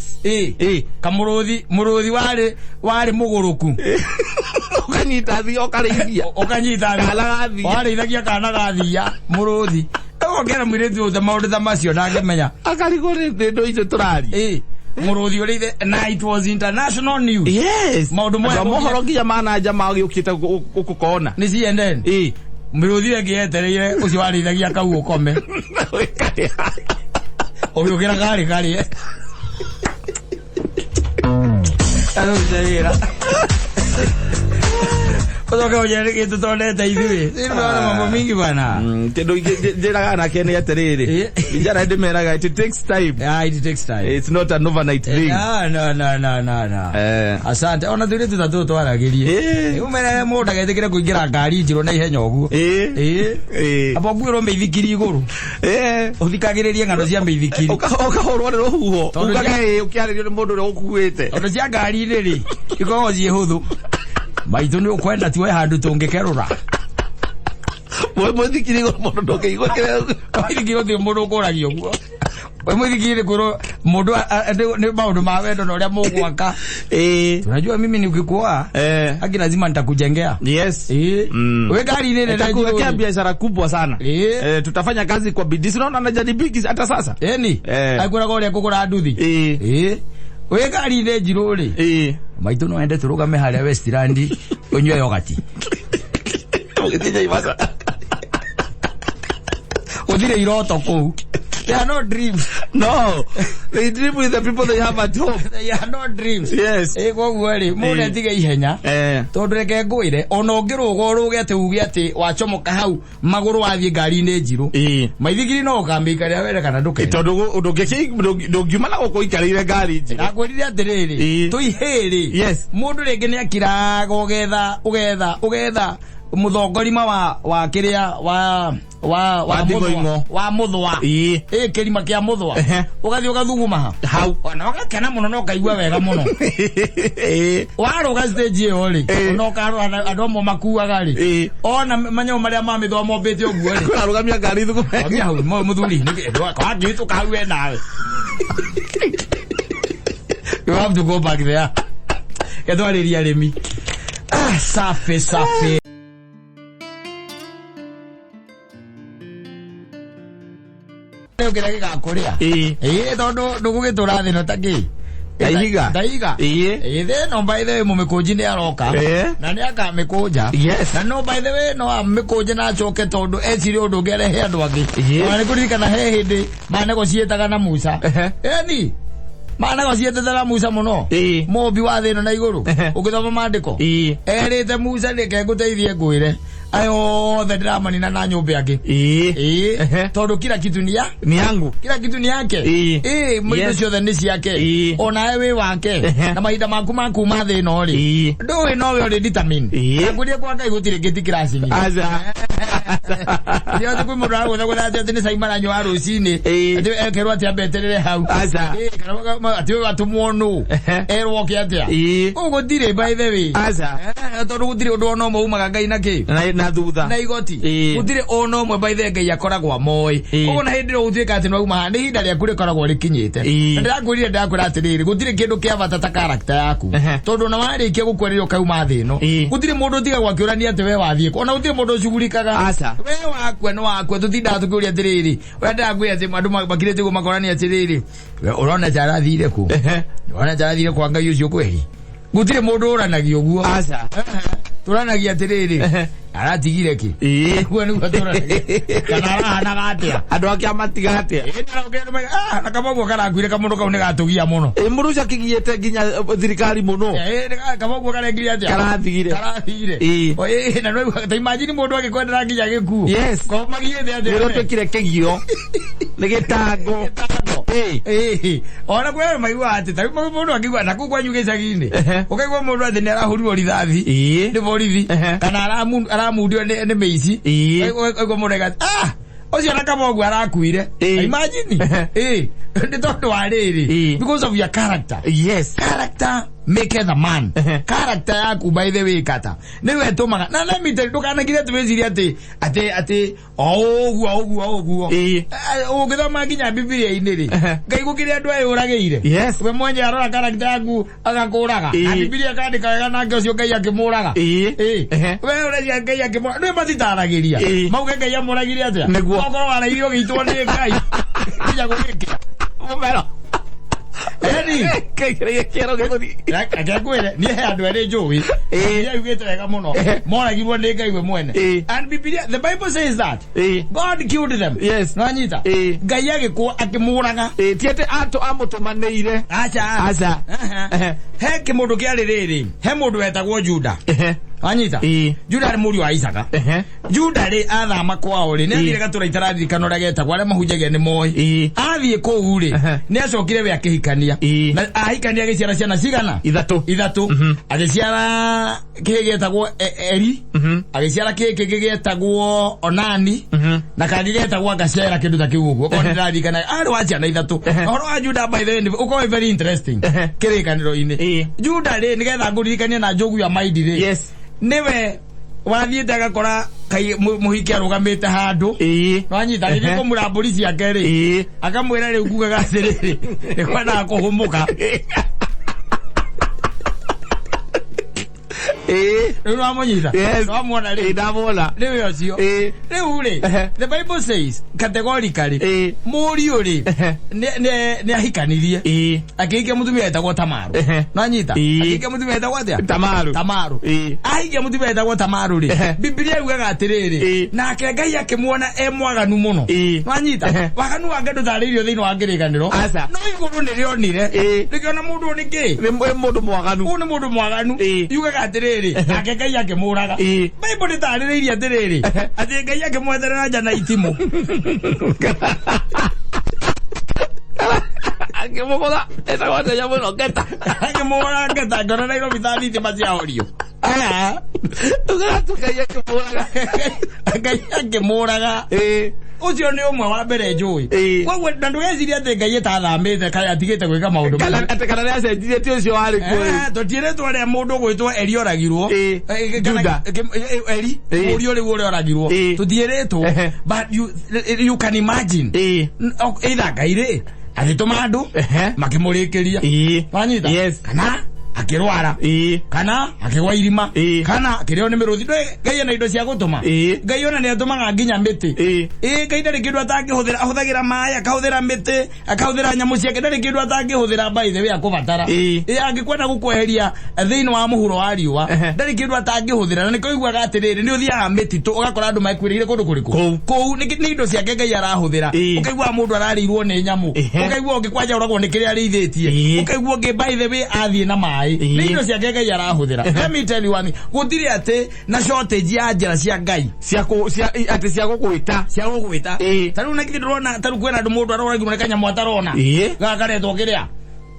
S1: Kamũrũthi, mũrũthi warĩ mũgũrũku.
S2: Ũkanyita thia, ũkarĩithia.
S1: Ũkanyita thia.
S2: Kana gathia.
S1: Warĩithagia kana gathia, mũrũthi. Ũgokera mũirĩtu ũyũ ta maũndũ ta macio ndangĩmenya.
S2: Akarigwo nĩ indo icio tũraria.
S1: Mũrũthi ũrĩithe, na it was international news.
S2: Yes.
S1: Maũndũ moya
S2: Andũ a mohoro nginya ma na nja magĩũkĩte gũkũ kona.
S1: Nĩ CNN. Mũrũthi ĩngĩ yetereire ũcio warĩithagia kau ũkome. Ũgĩũkĩra karĩ karĩe. Arute wĩra. Ũcoke ũnjĩre nĩkĩ tũtonete ithuĩ. Sisi tunaona mambo mingi bwana.
S2: Kĩndũ njĩraga anake nĩ atĩrĩrĩ. Vijana ndĩmeraga it takes time.
S1: Yeah, it takes time.
S2: It's not an overnight thing.
S1: No, no, no, no, no, no. Asante. Ona tũirĩtu ta tũtũ twaragĩrie. Umerere mũndũ ndagetĩkĩre kũingĩra ngari njirũ na ihenya ũguo. Amba ũkuĩrwo mĩithikiri igũrũ. Ũthikagĩrĩrie ng'ano cia mĩithikiri.
S2: Ũkahũrwo nĩ rũhuho.
S1: Tondũ
S2: Ugaga
S1: cia-
S2: ĩ, ũkĩarĩrio nĩ mũndũ ũrĩa ũkuĩte.
S1: Tondũ cia ngari-inĩ rĩ, ikoragwo ciĩ hũthũ. Maitũ nĩ ũkwenda tuoe handũ tũngĩkerũra.
S2: Mũithikiri igũrũ mũndũ ndũngĩigua kĩrĩa-
S1: Mũithikiri gũtirĩ mũndũ ũkũragia ũguo. We mũithikiri nĩ kwĩrwo mũndũ nĩ maũndũ ma wendo na ũrĩa mũgwaka. Unajua mimi nikikuoa, haki lazima nitakujengea.
S2: Yes.
S1: We gari nene na
S2: Nitakuwekea
S1: jioni.
S2: biashara kubwa sana. Tutafanya kazi kwa bidii. Si unaona najaribiki hata sasa?
S1: Eni. Akwĩraga ũrĩa kũgũra nduthi. We gari nene njirũ rĩ. Maitũ no ende tũrũgame harĩa Westland ũnyue yogati.
S2: Ũgĩthiĩ Naivasha.
S1: Ũthire iroto kũu. They are not dreams.
S2: No. They dream with the people they have at home.
S1: They are not dreams.
S2: Yes.
S1: Koguo rĩ, mũndũ atige ihenya. Tondũ reke ngwĩre, ona ũngĩrũga ũrũge atĩ uge atĩ wacomoka hau magũrũ wathiĩ ngari-inĩ njirũ. Maithikiri no ũkamĩikaria wene kana ndũkende.
S2: Tondũ ndũngiuma na gũkũ ũikarĩire ngari njirũ.
S1: Ndakwĩrire atĩrĩrĩ, tũihĩrĩ.
S2: Yes.
S1: Mũndũ rĩngĩ nĩ akiraga ũgetha mũthongorima wa kĩrĩa, wa, wa, wa
S2: Wa
S1: mũthũa.
S2: Thigoing'o.
S1: Wa mũthũa. Kĩrima kĩa mũthũa. Ũgathiĩ ũgathuguma ha.
S2: Hau.
S1: Ona ũgakena mũno na ũkaigua wega mũno. Warũga stage ĩyo rĩ, ona ũkarora andũ amwe makuaga rĩ. Ona manyamũ marĩa ma mĩthũa mombĩte ũguo rĩ.
S2: Kũrarũgamia ngari thuguma.
S1: Rũgamia hau, mũthuri, nĩkĩ, wangĩhĩtũka hau we nawe. You have to go back there. Ketwarĩria arĩmi. Safi, safi. Kĩheo kĩrĩa gĩgakũrĩa.
S2: Ĩĩ.
S1: Ĩĩ, tondũ ndũgũgĩtũra thĩ ĩno ta kĩ?
S2: Ta ihiga.
S1: Ta ihiga.
S2: Ĩĩ.
S1: Ĩĩ, thĩ ĩno by the way mũmĩkũnji nĩ aroka.
S2: Ĩĩ.
S1: Na nĩ akamĩkũnja.
S2: Yes.
S1: Na no by the way no amĩkũnje na acoke tondũ ecirie ũndũ ũngĩ arehe andũ angĩ.
S2: Ĩĩ.
S1: Ona nĩ kũririkana he hĩndĩ manegotiĩtaga na Musa.
S2: Ehe.
S1: Ĩni. Manegotiĩtĩte na Musa mũno.
S2: Ĩĩ.
S1: Mũmbi wa thĩ ĩno na igũrũ.
S2: Ehe.
S1: Ũgĩthoma maandĩko.
S2: Ĩĩ.
S1: Erĩte Musa reke ngũteithie ngwĩre. Aya othe ndĩramanina na nyũmba angĩ.
S2: Ĩĩ.
S1: Ĩĩ.
S2: Ehe.
S1: Tondũ kila kitu ni ya
S2: Ni yangu.
S1: kila kitu ni yake.
S2: Ĩĩ.
S1: Ĩĩ, indo
S2: Yes.
S1: ciothe nĩ ciake.
S2: Ĩĩ.
S1: Onawe wĩ wake.
S2: Ehe.
S1: Na mahinda maku ma kuma thĩ ĩno rĩ.
S2: Ĩĩ.
S1: Ndũĩ nowe ũrĩ determine.
S2: Ĩĩ.
S1: Na ngwĩrire kwa Ngai gũtirĩ gĩti kĩracinyia.
S2: Aca.
S1: Ndio atĩ kwĩ mũndũ aragũthagũtha atĩ atĩ nĩ cai maranyua wa rũcinĩ.
S2: Ĩĩ.
S1: Atĩ ekerwo atĩ ambe eterere hau.
S2: Aca.
S1: Ĩĩ, kana atĩ ũyũ atũmwo nũ.
S2: Ehe.
S1: Erwo oke atĩa.
S2: Ĩĩ.
S1: Kũu gũtirĩ by the way.
S2: Aca.
S1: Eh, tondũ gũtirĩ ũndũ ona ũmwe umaga Ngai na kĩ?
S2: Na thutha.
S1: Na igoti.
S2: Ĩĩ.
S1: Gũtirĩ ona ũmwe by the way Ngai akoragwo amoĩ.
S2: Ĩĩ.
S1: Koguo na hĩndĩ ĩrĩa ũgũtuĩka atĩ nĩwauma haha, nĩ ihinda rĩaku rĩkoragwo rĩkinyĩte.
S2: Ĩĩ.
S1: Na ndĩrakwĩrire ndĩrakwĩra atĩrĩrĩ, gũtirĩ kĩndũ kĩa bata ta character yaku.
S2: Ehe.
S1: Tondũ ona warĩkia gũkua rĩrĩa ũkauma thĩ ĩno,
S2: Ĩĩ.
S1: gũtirĩ mũndũ ũtigagwo akĩũrania atĩ we wathiĩ kũ. Ona gũtirĩ mũndũ ũcugurikaga.
S2: Aca.
S1: We wakua nĩ wakua, tũtindaga tũkĩũria atĩrĩrĩ, ũrĩa ndĩrakwĩra atĩ andũ makirĩte ũguo makorania atĩrĩrĩ, we ũrona ta arathire kũ?
S2: Ehe.
S1: Ũrona ta arathire kwa Ngai ũcio kweri? Gũtirĩ mũndũ ũranagia ũguo.
S2: Aca.
S1: Tũranagia atĩrĩrĩ,
S2: Ehe.
S1: aratigire kĩ?
S2: Ĩĩ.
S1: Ũguo nĩguo tũranagia. Kana arahanaga atĩa?
S2: Andũ ake amatiga atĩa?
S1: Ĩĩ, nĩarokire andũ mauga, "Ah, na kama ũguo karakuire kamũndũ kau nĩgatũgia mũno."
S2: Ĩ mũndũ ũcio akĩgiĩte nginya thirikari mũno.
S1: Ĩĩ, kama ũguo karekire atĩa?
S2: Karathire.
S1: Karathire.
S2: Ĩĩ.
S1: O, ĩĩ, na nĩwaigua, ta imagine mũndũ agĩkwendera nginya gĩkuũ.
S2: Yes.
S1: Ko magiĩte atĩa?
S2: Nĩ ũtuĩkire kĩgio. Nĩ gĩtango.
S1: Gĩtango.
S2: Ĩĩ.
S1: Ĩĩ. Ona kwĩ andũ maiguaga atĩ ta rĩu mũndũ akĩigua na kũu kwanyu gĩcagi-inĩ.
S2: Ehe.
S1: Ũkaigua mũndũ atĩ nĩarahũrirwo rithathi.
S2: Ĩĩ.
S1: Nĩ borithi.
S2: Ehe.
S1: Kana aramundio nĩ mĩici.
S2: Ĩĩ.
S1: Ũkaigua mũndũ aiga, "Ah, ũcio na kama ũguo arakuire."
S2: Ĩĩ.
S1: Imagine.
S2: Ehe.
S1: Ĩĩ. Nĩ tondũ wa rĩrĩ.
S2: Ĩĩ.
S1: Because of your character.
S2: Yes.
S1: Character maketh a man.
S2: Ehe.
S1: Character yaku by the way kata. Nĩwe ĩtũmaga. Na let me tell you, ndũkanakire atĩ wĩcirie atĩ atĩ atĩ o ũguo ũguo ũguo.
S2: Ĩĩ.
S1: Eh, ũngĩthoma nginya Bibilia-inĩ rĩ,
S2: Ehe.
S1: Ngai gũkĩrĩ andũ eyũragĩire.
S2: Yes.
S1: We mwenye arora character yaku agakũraga.
S2: Ĩĩ.
S1: Na Bibilia ĩkandĩka wega nake ũcio Ngai akĩmũraga.
S2: Ĩĩ.
S1: Ĩĩ.
S2: Ehe.
S1: We ũreciria Ngai akĩmũraga. Nĩ matitaragĩria.
S2: Ĩĩ.
S1: Mauge Ngai amũragire atĩa?
S2: Nĩguo.
S1: Okorwo warairio ũgĩitwo nĩ Ngai. Nginya gũgĩkĩa.
S2: Mũmero.
S1: Eni.
S2: Kĩgerio kĩero gĩgũthiĩ.
S1: Reke ngwĩre, niĩ he andũ erĩ njũĩ.
S2: Ĩĩ.
S1: Niĩ augĩte wega mũno.
S2: Ehe.
S1: Moragirwo nĩ Ngai we mwene.
S2: Ĩĩ.
S1: And Bibilia, the Bible says that
S2: Ĩĩ.
S1: God killed them.
S2: Yes.
S1: Nwanyita?
S2: Ĩĩ.
S1: Ngai agĩkũ akĩmũraga.
S2: Ĩĩ, ti atĩ amũtũmanĩire.
S1: Aca.
S2: Aca.
S1: Aha. He kĩmũndũ kĩarĩ rĩrĩ, he mũndũ wetagwo Juda.
S2: Ehe.
S1: Wanyita?
S2: Ĩĩ.
S1: Juda arĩ mũriũ wa Isaaka.
S2: Ehe.
S1: Juda rĩ athama kwao rĩ, nĩ athire gatũra itararirikana ũrĩa getagwo, arĩa mahunjagia nĩ moĩ.
S2: Ĩĩ.
S1: Athiĩ kũu rĩ,
S2: Ehe.
S1: nĩ acokire we akĩhikania.
S2: Ĩĩ.
S1: Na ahikania agĩciara ciana cigana?
S2: Ithatũ.
S1: Ithatũ. Agĩciara kĩhĩ gĩetagwo Eri, agĩciara kĩhĩ kĩngĩ gĩetagwo Onani, na kangĩ getagwo Gacera kĩndũ ta kĩu ũguo. Okorwo nĩndĩraririkana, arĩ wa ciana ithatũ. Ũhoro wa Juda by the way ũkorwo wĩ very interesting
S2: Ehe.
S1: kĩrĩkanĩro-inĩ.
S2: Ĩĩ.
S1: Juda rĩ, nĩgetha ngũririkanie na njogu ya maindi rĩ,
S2: Yes.
S1: nĩwe wathiĩte agakora mũhiki arũgamĩte handũ.
S2: Ĩĩ.
S1: Nwanyita, agĩthiĩ
S2: Ehe.
S1: kũmũra mbũri ciake rĩ,
S2: Ĩĩ.
S1: akamwĩra rĩu ngugaga atĩrĩrĩ, nĩkwendaga kũhũmũka.
S2: Ĩĩ.
S1: Rĩu nĩwamũnyita?
S2: Yes.
S1: Nĩwamuona rĩu?
S2: Ĩĩ, ndamwona.
S1: Nĩwe ũcio.
S2: Ĩĩ.
S1: Rĩu rĩ,
S2: Ehe.
S1: the Bible says categorically,
S2: Ĩĩ.
S1: mũriũ rĩ,
S2: Ehe.
S1: nĩ ahikanirie.
S2: Ĩĩ.
S1: Akĩhikia mũtumia wetagwo Tamaru.
S2: Ehe.
S1: Nwanyita?
S2: Ĩĩ.
S1: Akĩhikia mũtumia wetagwo atĩa?
S2: Tamaru.
S1: Tamaru.
S2: Ĩĩ.
S1: Ahikia mũtumia wetagwo Tamaru rĩ,
S2: Ehe.
S1: Bibilia yugaga atĩrĩrĩ,
S2: Ĩĩ.
S1: nake Ngai akĩmuona e mwaganu mũno.
S2: Ĩĩ.
S1: Nwanyita?
S2: Ehe.
S1: Waganu wake ndũtarĩirio thĩinĩ wa kĩrĩkanĩro.
S2: Aca.
S1: No igũrũ nĩrĩonire.
S2: Ĩĩ.
S1: Rĩkĩona mũndũ ũyũ nĩ kĩ?
S2: Nĩ mũndũ mwaganu.
S1: Ũyũ nĩ mũndũ mwaganu.
S2: Ĩĩ.
S1: Yugaga atĩrĩrĩ, nake Ngai akĩmũraga.
S2: Ĩĩ.
S1: Bible ndĩtarĩrĩirie atĩrĩrĩ, atĩ Ngai akĩmwetherera nja na itimũ.
S2: Akĩmũgũra etagwo atĩa nyamũ ĩno ngeta.
S1: Akĩmũgũra ngeta ngona Nairobi ta thitima ciahorio.
S2: Tugaga tu Ngai akĩmũraga.
S1: Ngai akĩmũraga.
S2: Ĩĩ.
S1: Ũcio nĩ ũmwe wa mbere njũĩ.
S2: Ĩĩ.
S1: Koguo na ndũgecirie atĩ Ngai ĩtathamĩte kana atigĩte gwĩka maũndũ
S2: Kana
S1: macio.
S2: atĩ kana nĩacenjirie ti ũcio warĩ kuo rĩ.
S1: Eh, tũtiĩrĩtwo ũrĩa mũndũ ũgwĩtwo Eri oragirwo.
S2: Ĩĩ.
S1: Eh, kana-
S2: Juda.
S1: Eri,
S2: Ĩĩ.
S1: mũriũ rĩu ũrĩa oragirwo.
S2: Ĩĩ.
S1: Tũtiĩrĩtwo.
S2: Ehe.
S1: But you can imagine.
S2: Ĩĩ.
S1: Either Ngai rĩ, agĩtũma andũ
S2: Ehe.
S1: makĩmũrĩkĩria.
S2: Ĩĩ.
S1: Wanyita?
S2: Yes.
S1: Kana Akĩrwara. Kana akĩgwa irima. Kana akĩrĩo nĩ mĩrũthi. Ndũĩ Ngai ena indo cia gũtũma. Ngai ona nĩ atũmaga nginya mĩtĩ. Ĩĩ, Ngai ndarĩ kĩndũ atangĩhũthĩra. Ahũthagĩra maĩ, akahũthĩra mĩtĩ, akahũthĩra nyamũ ciake. Ndarĩ kĩndũ atangĩhũthĩra by the way akũbatara. Ĩĩ, angĩkwenda gũkweheria thĩinĩ wa mũhuro wa riũa, ndarĩ kĩndũ atangĩhũthĩra. Na nĩkĩo ũiguaga atĩrĩrĩ, nĩ ũthiaga mĩtitũ ũgakora andũ mekuĩrĩire kũndũ kũrĩkũ?
S2: Kũu.
S1: Kũu. Nĩ indo ciake Ngai arahũthĩra. Ũkaigua mũndũ ararĩirwo nĩ nyamũ. Ũkaigua ũngĩ kwanja oragwo nĩ kĩrĩa arĩithĩtie. Ũkaigua ũngĩ by the way athiĩ na maĩ. Nĩ indo ciake Ngai arahũthĩra. Let me tell you one thing. Gũtirĩ atĩ na shortage ya njĩra cia Ngai.
S2: Cia kũ cia atĩ cia gũgwĩta.
S1: Cia gũgwĩta. Ta rĩu na githĩ ndũrona ta rĩu kwĩna andũ mũndũ aroragirwo nĩ kanyamũ atarona. Gaka karetwo kĩrĩa?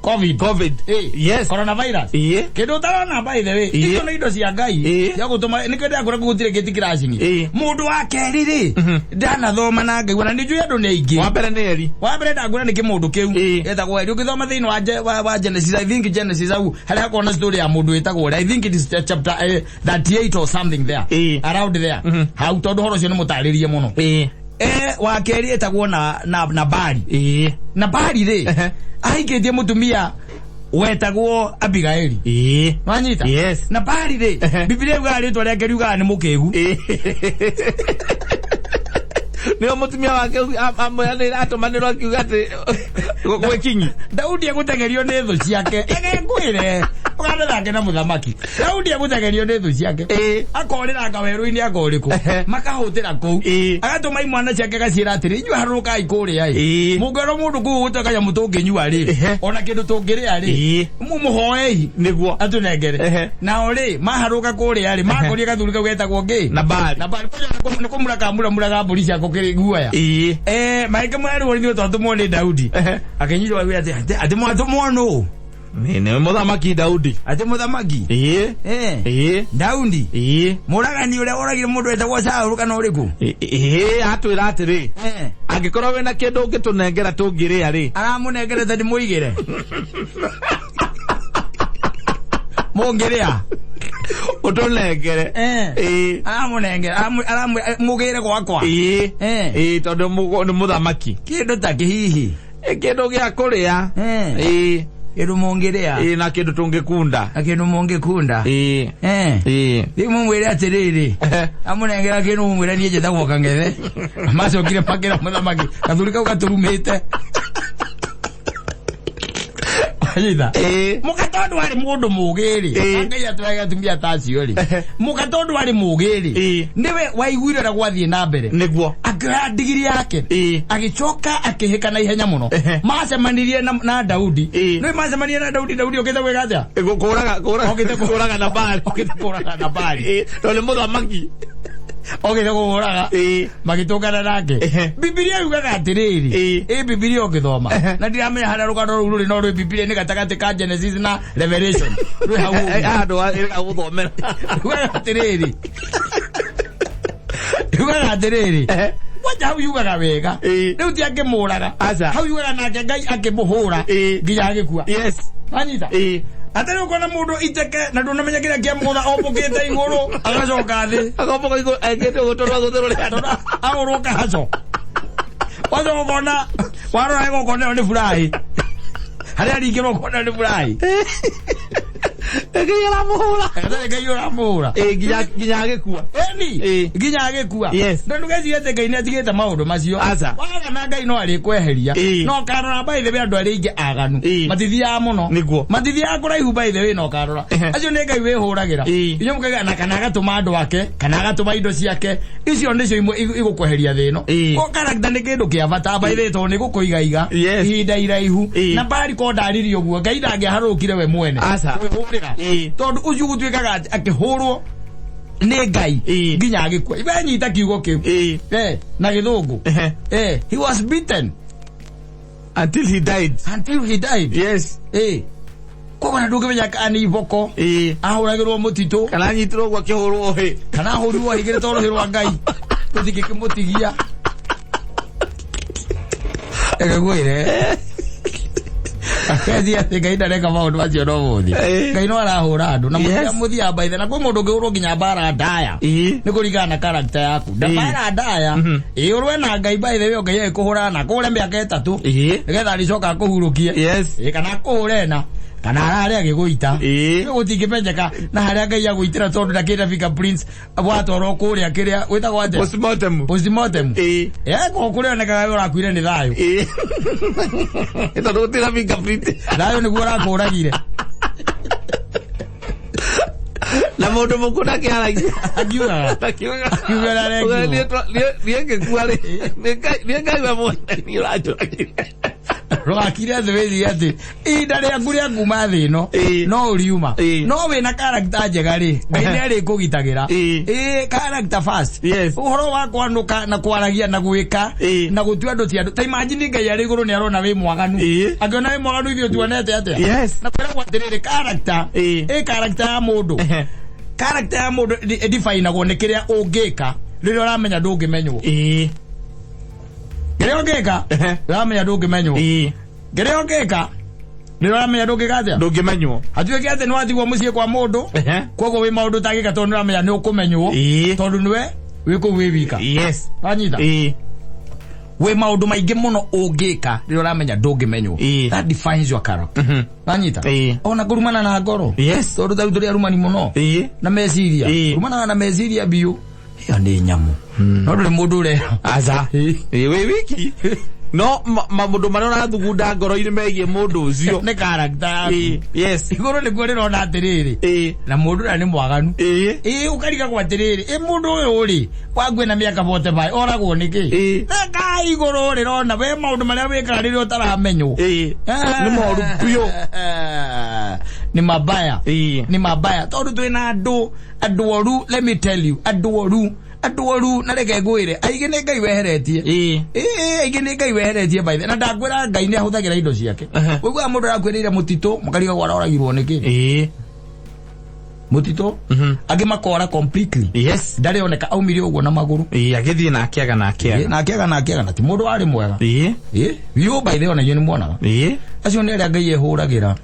S1: Covid.
S2: Covid. Yes.
S1: Coronavirus. Kĩndũ ũtarona by the way. Icio nĩ indo cia Ngai. Cia gũtũma nĩkĩo ndĩrakwĩra gũtirĩ gĩti kĩracini. Mũndũ wa kerĩ rĩ, ndanathoma na ngaigua na nĩ njũĩ andũ nĩ aingĩ.
S2: Wa mbere nĩ Eli.
S1: Wa mbere ndakwĩra nĩ kĩmũndũ kĩu. Getagwo Eli. Ũngĩthoma thĩinĩ wa Genesis, I think Genesis hau harĩa hakoragwo na story ya mũndũ wĩtagwo Eli. I think it is chapter 38 or something there. Around there. Hau tondũ ũhoro ũcio nĩ mũtarĩrie mũno. Wa kerĩ etagwo na Nabali. Nabali rĩ, ahikĩtie mũtumia wetagwo Abigaili. Wanyita?
S2: Yes.
S1: Nabali rĩ, Biblia yugaga rĩtwa rĩake riugaga nĩ mũkĩgu.
S2: Nĩo mũtumia wake amwĩranĩire atũmanĩrwo akiuga atĩ gwĩ kinyi.
S1: Daudi egũteng'erio nĩ thũ ciake. Reke ngwĩre, ũgathathake na mũthamaki. Daudi egũteng'erio nĩ thũ ciake. Akorĩranga werũ-inĩ anga ũrĩkũ. Makahũtĩra kũu. Agatũma imwana ciake agaciĩra atĩrĩ, inyuĩ harũrũkai kũrĩa ĩ. Mũngĩona mũndũ kũu gũtwe kanyamũ tũngĩnyua rĩ, ona kĩndũ tũngĩrĩa rĩ, mũmũhoei.
S2: Nĩguo.
S1: Atũnengere. Nao rĩ, maharũka kũrĩa rĩ, makorire gathuri kau getagwo ngĩ?
S2: Nabali.
S1: Nabali. Nĩ kũmura kamuramuraga mbũri ciako kĩrĩ guoya. Magĩkĩmwĩra rĩu ithuĩ twatũmwo nĩ Daudi. Akĩnyitwo akiuga atĩ mwatũmwo nũ?
S2: Nĩ mũthamaki Daudi.
S1: Atĩ mũthamaki? Daudi? Mũragani ũrĩa woragire mũndũ wetagwo Saũlũ kana ũrĩkũ?
S2: Atwĩra atĩrĩ, angĩkorwo wĩna kĩndũ ũngĩtũnengera tũngĩrĩa rĩ.
S1: Aramũnengerete ndĩmũigĩre. Mũngĩrĩa?
S2: Ũtũnengere.
S1: Aramũnengera, mũgĩre gwakwa.
S2: Tondũ nĩ mũthamaki.
S1: Kĩndũ ta kĩhihi.
S2: Kĩndũ gĩa kũrĩa.
S1: Kĩndũ mũngĩrĩa.
S2: Na kĩndũ tũngĩkunda.
S1: Na kĩndũ mũngĩkunda. Rĩu mũmwĩre atĩrĩrĩ, amũnengera kĩndũ mũmwĩre niĩ njĩtagwo Kang'ethe. Macokire makĩra mũthamaki, gathuri kau gatũrumĩte. Wanyita? Mũka tondũ arĩ mũndũ mũũgĩ rĩ, Ngai atũrage atumia ta acio rĩ. Mũka tondũ arĩ mũũgĩ rĩ, nĩwe waiguire ũrĩa gwathiĩ na mbere.
S2: Nĩguo.
S1: Akĩoya ndigiri yake. Agĩcoka akĩhĩka na ihenya mũno. Macemanirie na Daudi. Nĩwe macemanirie na Daudi, Daudi okĩte gwĩka atĩa?
S2: Kũraga,
S1: Okĩte
S2: kũraga Nabali.
S1: Okĩte kũraga Nabali.
S2: Tondũ nĩ mũthamaki.
S1: Okĩte kũmũraga. Magĩtũngana nake. Bibilia yugaga atĩrĩrĩ. Bibilia ũngĩthoma. Na ndiramenya harĩa rũgano rũu rũrĩ, no rwĩ Bibilia nĩ gatagatĩ ka Genesis na Revelation. Rwĩ hau ũguo.
S2: Handũ ha gũthomera.
S1: Yugaga atĩrĩrĩ. Yugaga atĩrĩrĩ. Kwanja hau yugaga wega. Rĩu ti akĩmũraga.
S2: Aca.
S1: Hau yugaga nake Ngai akĩmũhũra. Nginya agĩkua. Wanyita? Atarĩ ũkona mũndũ iteke na ndũnamenya kĩrĩa kĩamũgũtha ombũkĩte igũrũ agacoka thĩ.
S2: Akomboka igũrũ ekĩte ũguo tondũ agũthĩrwo nĩ andũ.
S1: Tondũ agũrwo kahaco. Wacoka ũkona warora wega ũkona ĩyo nĩ buraĩ. Harĩa aringĩrwo ũkona ĩyo nĩ buraĩ.
S2: Ngai aramũhũra.
S1: Atarĩ Ngai ũramũhũra.
S2: Nginya agĩkua.
S1: Eni, nginya agĩkua. Na ndũgecirie atĩ Ngai nĩatigĩte maũndũ macio.
S2: Aca.
S1: Wagana Ngai no arĩkweheria. No ũkarora by the way andũ arĩa aingĩ aganu. Matithiaga mũno.
S2: Nĩguo.
S1: Matithiaga kũraihu by the way no ũkarora. Acio nĩ Ngai wĩhũragĩra. Inyuĩ mũkaiga na kana agatũma andũ ake, kana agatũma indo ciake. Icio nĩcio imwe igũkweheria thĩ ĩno. Ko character nĩ kĩndũ kĩa bata by the way tondũ nĩ gũkũigaiga ihinda iraihu. Na Bali ko ndaririe ũguo, Ngai ndangĩaharũrũkire we mwene.
S2: Aca.
S1: Kwĩhũrĩra. Tondũ ũcio gũtuĩkaga atĩ akĩhũrwo nĩ Ngai nginya agĩkua. Ibenyita kiugo kĩu. Na gĩthũngũ. He was beaten
S2: until he died.
S1: Until he died.
S2: Yes.
S1: Koguo na ndũngĩmenya kana nĩ iboko. Ahũragĩrwo mũtitũ.
S2: Kana anyitirwo ũguo akĩhũrwo hĩ.
S1: Kana ahũrirwo ahigĩrĩte rũhĩ rwa Ngai. Tũtingĩkĩmũtigia. Reke ngwĩre. Akethi atĩ Ngai ndareka maũndũ macio no mũthĩ. Ngai no arahũra andũ. Na mũthia mbaithe. Na kwĩ mũndũ ũngĩhũrwo nginya mbara ndaya. Nĩ kũringana na character yaku. Na mbara ndaya. Ũrũe na Ngai by the way, Ngai agĩkũhũra na akũhũre mĩaka 3. Nĩgetha arĩcoka akũhurũkie. Kana akũhũre ĩna. Kana hararĩ agĩgũita.
S2: Ĩĩ.
S1: Gũtingĩmenyeka na harĩa Ngai agũitĩra tondũ ndakĩrĩ na fingerprints watwarwo kũrĩa kĩrĩa gwĩtagwo atĩa?
S2: Postmortem.
S1: Postmortem.
S2: Ĩĩ.
S1: Ko kũrĩa onekaga we ũrakuire nĩ thayũ.
S2: Ĩĩ. Tondũ gũtirĩ na fingerprint.
S1: Thayũ nĩguo ũrakũragire.
S2: Na mũndũ mũkũ ndakĩaragia.
S1: Akiugaga.
S2: Akiugaga.
S1: Akiugaga arekirwo.
S2: Niĩ ngĩkua rĩ, nĩ Ngai we mwene niĩ ũranjũragire.
S1: Rwakire thĩ wĩcirie atĩ ihinda rĩaku rĩa kuma thĩ ĩno
S2: Ĩĩ.
S1: no ũriuma
S2: Ĩĩ.
S1: no wĩna character njega rĩ, Ngai nĩ arĩkũgitagĩra.
S2: Ĩĩ.
S1: Ĩĩ, character first.
S2: Yes.
S1: Ũhoro wa kwanũka na kwaragia na gwĩka
S2: Ĩĩ.
S1: na gũtua andũ ti andũ, ta imagine Ngai arĩ igũrũ nĩ arona wĩ mwaganu.
S2: Ĩĩ.
S1: Angĩona wĩ mwaganu ithuĩ tuonete atĩa?
S2: Yes.
S1: Na kwĩragwo atĩrĩrĩ, character,
S2: Ĩĩ.
S1: ĩ character ya mũndũ, character ya mũndũ ĩdefinagwo nĩ kĩrĩa ũngĩka rĩrĩa ũramenya ndũngĩmenywo.
S2: Ĩĩ.
S1: Kĩrĩa ũngĩka ũramenya ndũngĩmenywo.
S2: Ĩĩ.
S1: Kĩrĩa ũngĩka rĩrĩa ũramenya ndũngĩka atĩa?
S2: Ndũngĩmenywo.
S1: Hatuĩke atĩ nĩwatigwo mũciĩ kwa mũndũ, koguo wĩ maũndũ ũtangĩka tondũ nĩũramenya nĩ ũkũmenywo.
S2: Ĩĩ.
S1: Tondũ nĩwe wĩ kũu wĩ wika.
S2: Yes.
S1: Wanyita?
S2: Ĩĩ.
S1: Wĩ maũndũ maingĩ mũno ũngĩka rĩrĩa ũramenya ndũngĩmenywo.
S2: Ĩĩ.
S1: That defines your character. Wanyita?
S2: Ĩĩ.
S1: Ona kũrumana na ngoro.
S2: Yes.
S1: Tondũ ta rĩu tũrĩ arumani mũno.
S2: Ĩĩ.
S1: Na meciria.
S2: Ĩĩ.
S1: Rumanaga na meciria biũ. Ĩyo nĩ nyamũ. No ndũrĩ mũndũ ũrera.
S2: Aca.
S1: Ĩĩ.
S2: Ĩĩ, wĩ wiki. No maũndũ marĩa ũrathugunda ngoro-inĩ megiĩ mũndũ ũcio.
S1: Nĩ character yaku.
S2: Ĩĩ. Yes.
S1: Igũrũ nĩkuo rĩrona atĩrĩrĩ.
S2: Ĩĩ.
S1: Na mũndũ ũrĩa nĩ mwaganu.
S2: Ĩĩ.
S1: Ĩĩ, ũkarigagwo atĩrĩrĩ, ĩ mũndũ ũyũ rĩ, wangu ena mĩaka 45 oragwo nĩkĩ?
S2: Ĩĩ.
S1: Ka igũrũ rĩrona we maũndũ marĩa wĩkaga rĩrĩa ũtaramenywo.
S2: Ĩĩ. Nĩ moru biũ.
S1: Nĩ mabaya.
S2: Ĩĩ.
S1: Nĩ mabaya tondũ twĩna andũ andũ oru, let me tell you, andũ oru, andũ oru, na reke ngwĩre, aingĩ nĩ Ngai weheretie.
S2: Ĩĩ.
S1: Ĩĩ, aingĩ nĩ Ngai weheretie by the, na ndakwĩra Ngai nĩ ahũthagĩra indo ciake. Ũiguaga mũndũ arakwĩrĩire mũtitũ, mũkarigagwo aroragirwo nĩkĩ?
S2: Ĩĩ.
S1: Mũtitũ, angĩ makora completely.
S2: Yes.
S1: Ndarĩ oneka aumire ũguo na magũrũ.
S2: Ĩĩ, agĩthiĩ na akĩaga na akĩaga.
S1: Na akĩaga na akĩaga, na ti mũndũ warĩ mwega.
S2: Ĩĩ.
S1: Ĩĩ, biũ by the way, ona inyuĩ nĩ muonaga.
S2: Ĩĩ.
S1: Acio nĩ arĩa Ngai ehũragĩra.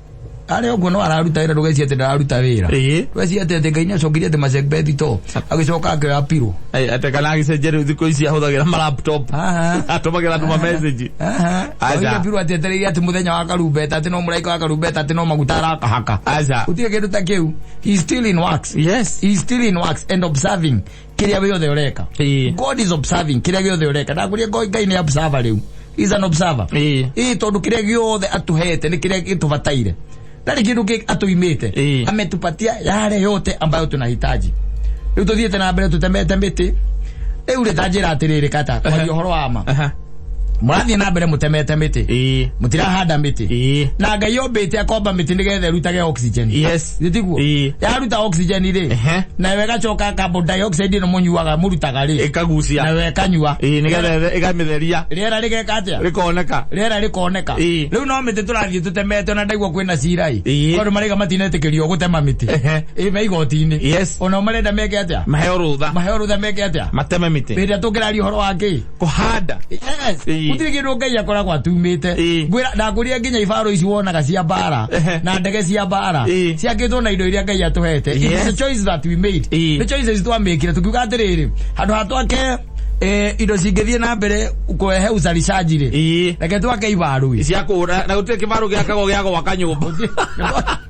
S1: Arĩa ũguo no araruta wĩra, ndũgecirie atĩ ndararuta wĩra.
S2: Ĩĩ.
S1: Ndũgecirie atĩ Ngai nĩ acokirie atĩ macekbethi to, agĩcoka akĩoya pillow.
S2: Ĩĩ, atĩ kana agĩcenjia rĩu thikũ ici ahũthagĩra ma laptop.
S1: Aha.
S2: Atũmagĩra andũ ma message.
S1: Aha.
S2: Aca.
S1: Oire pillow atĩ etereire atĩ mũthenya wa karumbeta, atĩ no mũraika wa karumbeta, atĩ no maguta arakahaka.
S2: Aca.
S1: Gũtirĩ kĩndũ ta kĩu. He is still in works.
S2: Yes.
S1: He is still in works and observing kĩrĩa gĩothe ũreka.
S2: Ĩĩ.
S1: God is observing kĩrĩa gĩothe ũreka. Ndakwĩrire Ngai nĩ observer rĩu. He is an observer.
S2: Ĩĩ.
S1: Ĩĩ, tondũ kĩrĩa gĩothe atũhete nĩ kĩrĩa gĩtũbataire. Ndarĩ kĩndũ kĩ atũimĩte.
S2: Ĩĩ.
S1: Ametupatia yale yote ambayo tunahitaji. Rĩu tũthiĩte na mbere tũtemete mĩtĩ. Rĩu rĩ ta njĩra atĩrĩrĩ kata, kwaria ũhoro wa ma.
S2: Aha.
S1: Mũrathiĩ na mbere mũtemete mĩtĩ.
S2: Ĩĩ.
S1: Mũtirahanda mĩtĩ.
S2: Ĩĩ.
S1: Na Ngai ombĩte akomba mĩtĩ nĩgetha ĩrutage oxygen.
S2: Yes.
S1: Nĩ tiguo?
S2: Ĩĩ.
S1: Yaruta oxygen rĩ,
S2: Ehe.
S1: nayo ĩgacoka carbon dioxide ĩno mũnyuaga mũrutaga rĩ,
S2: Ĩkagucia.
S1: nayo ĩkanyua.
S2: Ĩĩ, nĩgetha ĩkamĩtheria.
S1: Rĩera rĩgeka atĩa?
S2: Rĩkoneka.
S1: Rĩera rĩkoneka.
S2: Ĩĩ.
S1: Rĩu no mĩtĩ tũrathiĩ tũtemete, ona ndaigua kwĩna cira ĩ.
S2: Ĩĩ.
S1: Tondũ maraiga matinetĩkĩrio gũtema mĩtĩ.
S2: Ehe.
S1: Ĩ, me igoti-inĩ.
S2: Yes.
S1: Onao marenda meke atĩa?
S2: Maheo rũtha.
S1: Maheo rũtha meke atĩa?
S2: Mateme mĩtĩ.
S1: Hĩndĩ ĩrĩa tũngĩraria ũhoro wa kĩ?
S2: Kũhanda.
S1: Yes.
S2: Ĩĩ.
S1: Gũtirĩ kĩndũ Ngai akoragwo atumĩte.
S2: Ĩĩ.
S1: Ngwĩra ndakũria nginya ibaro ici wonaga cia mbara
S2: Ehe.
S1: na ndege cia mbara
S2: Ĩĩ.
S1: ciakĩtwo na indo iria Ngai atũhete. It is
S2: Yes.
S1: a choice that we made.
S2: Ĩĩ.
S1: Nĩ choices twamĩkire tukiuga atĩrĩrĩ, handũ ha twake indo cingĩthiĩ na mbere kũrehe uzalishaji rĩ,
S2: Ĩĩ.
S1: reke twake ibaro ĩ.
S2: Cia kũũra na gũtirĩ kĩbaro gĩakagwo gĩa gwaka nyũmba.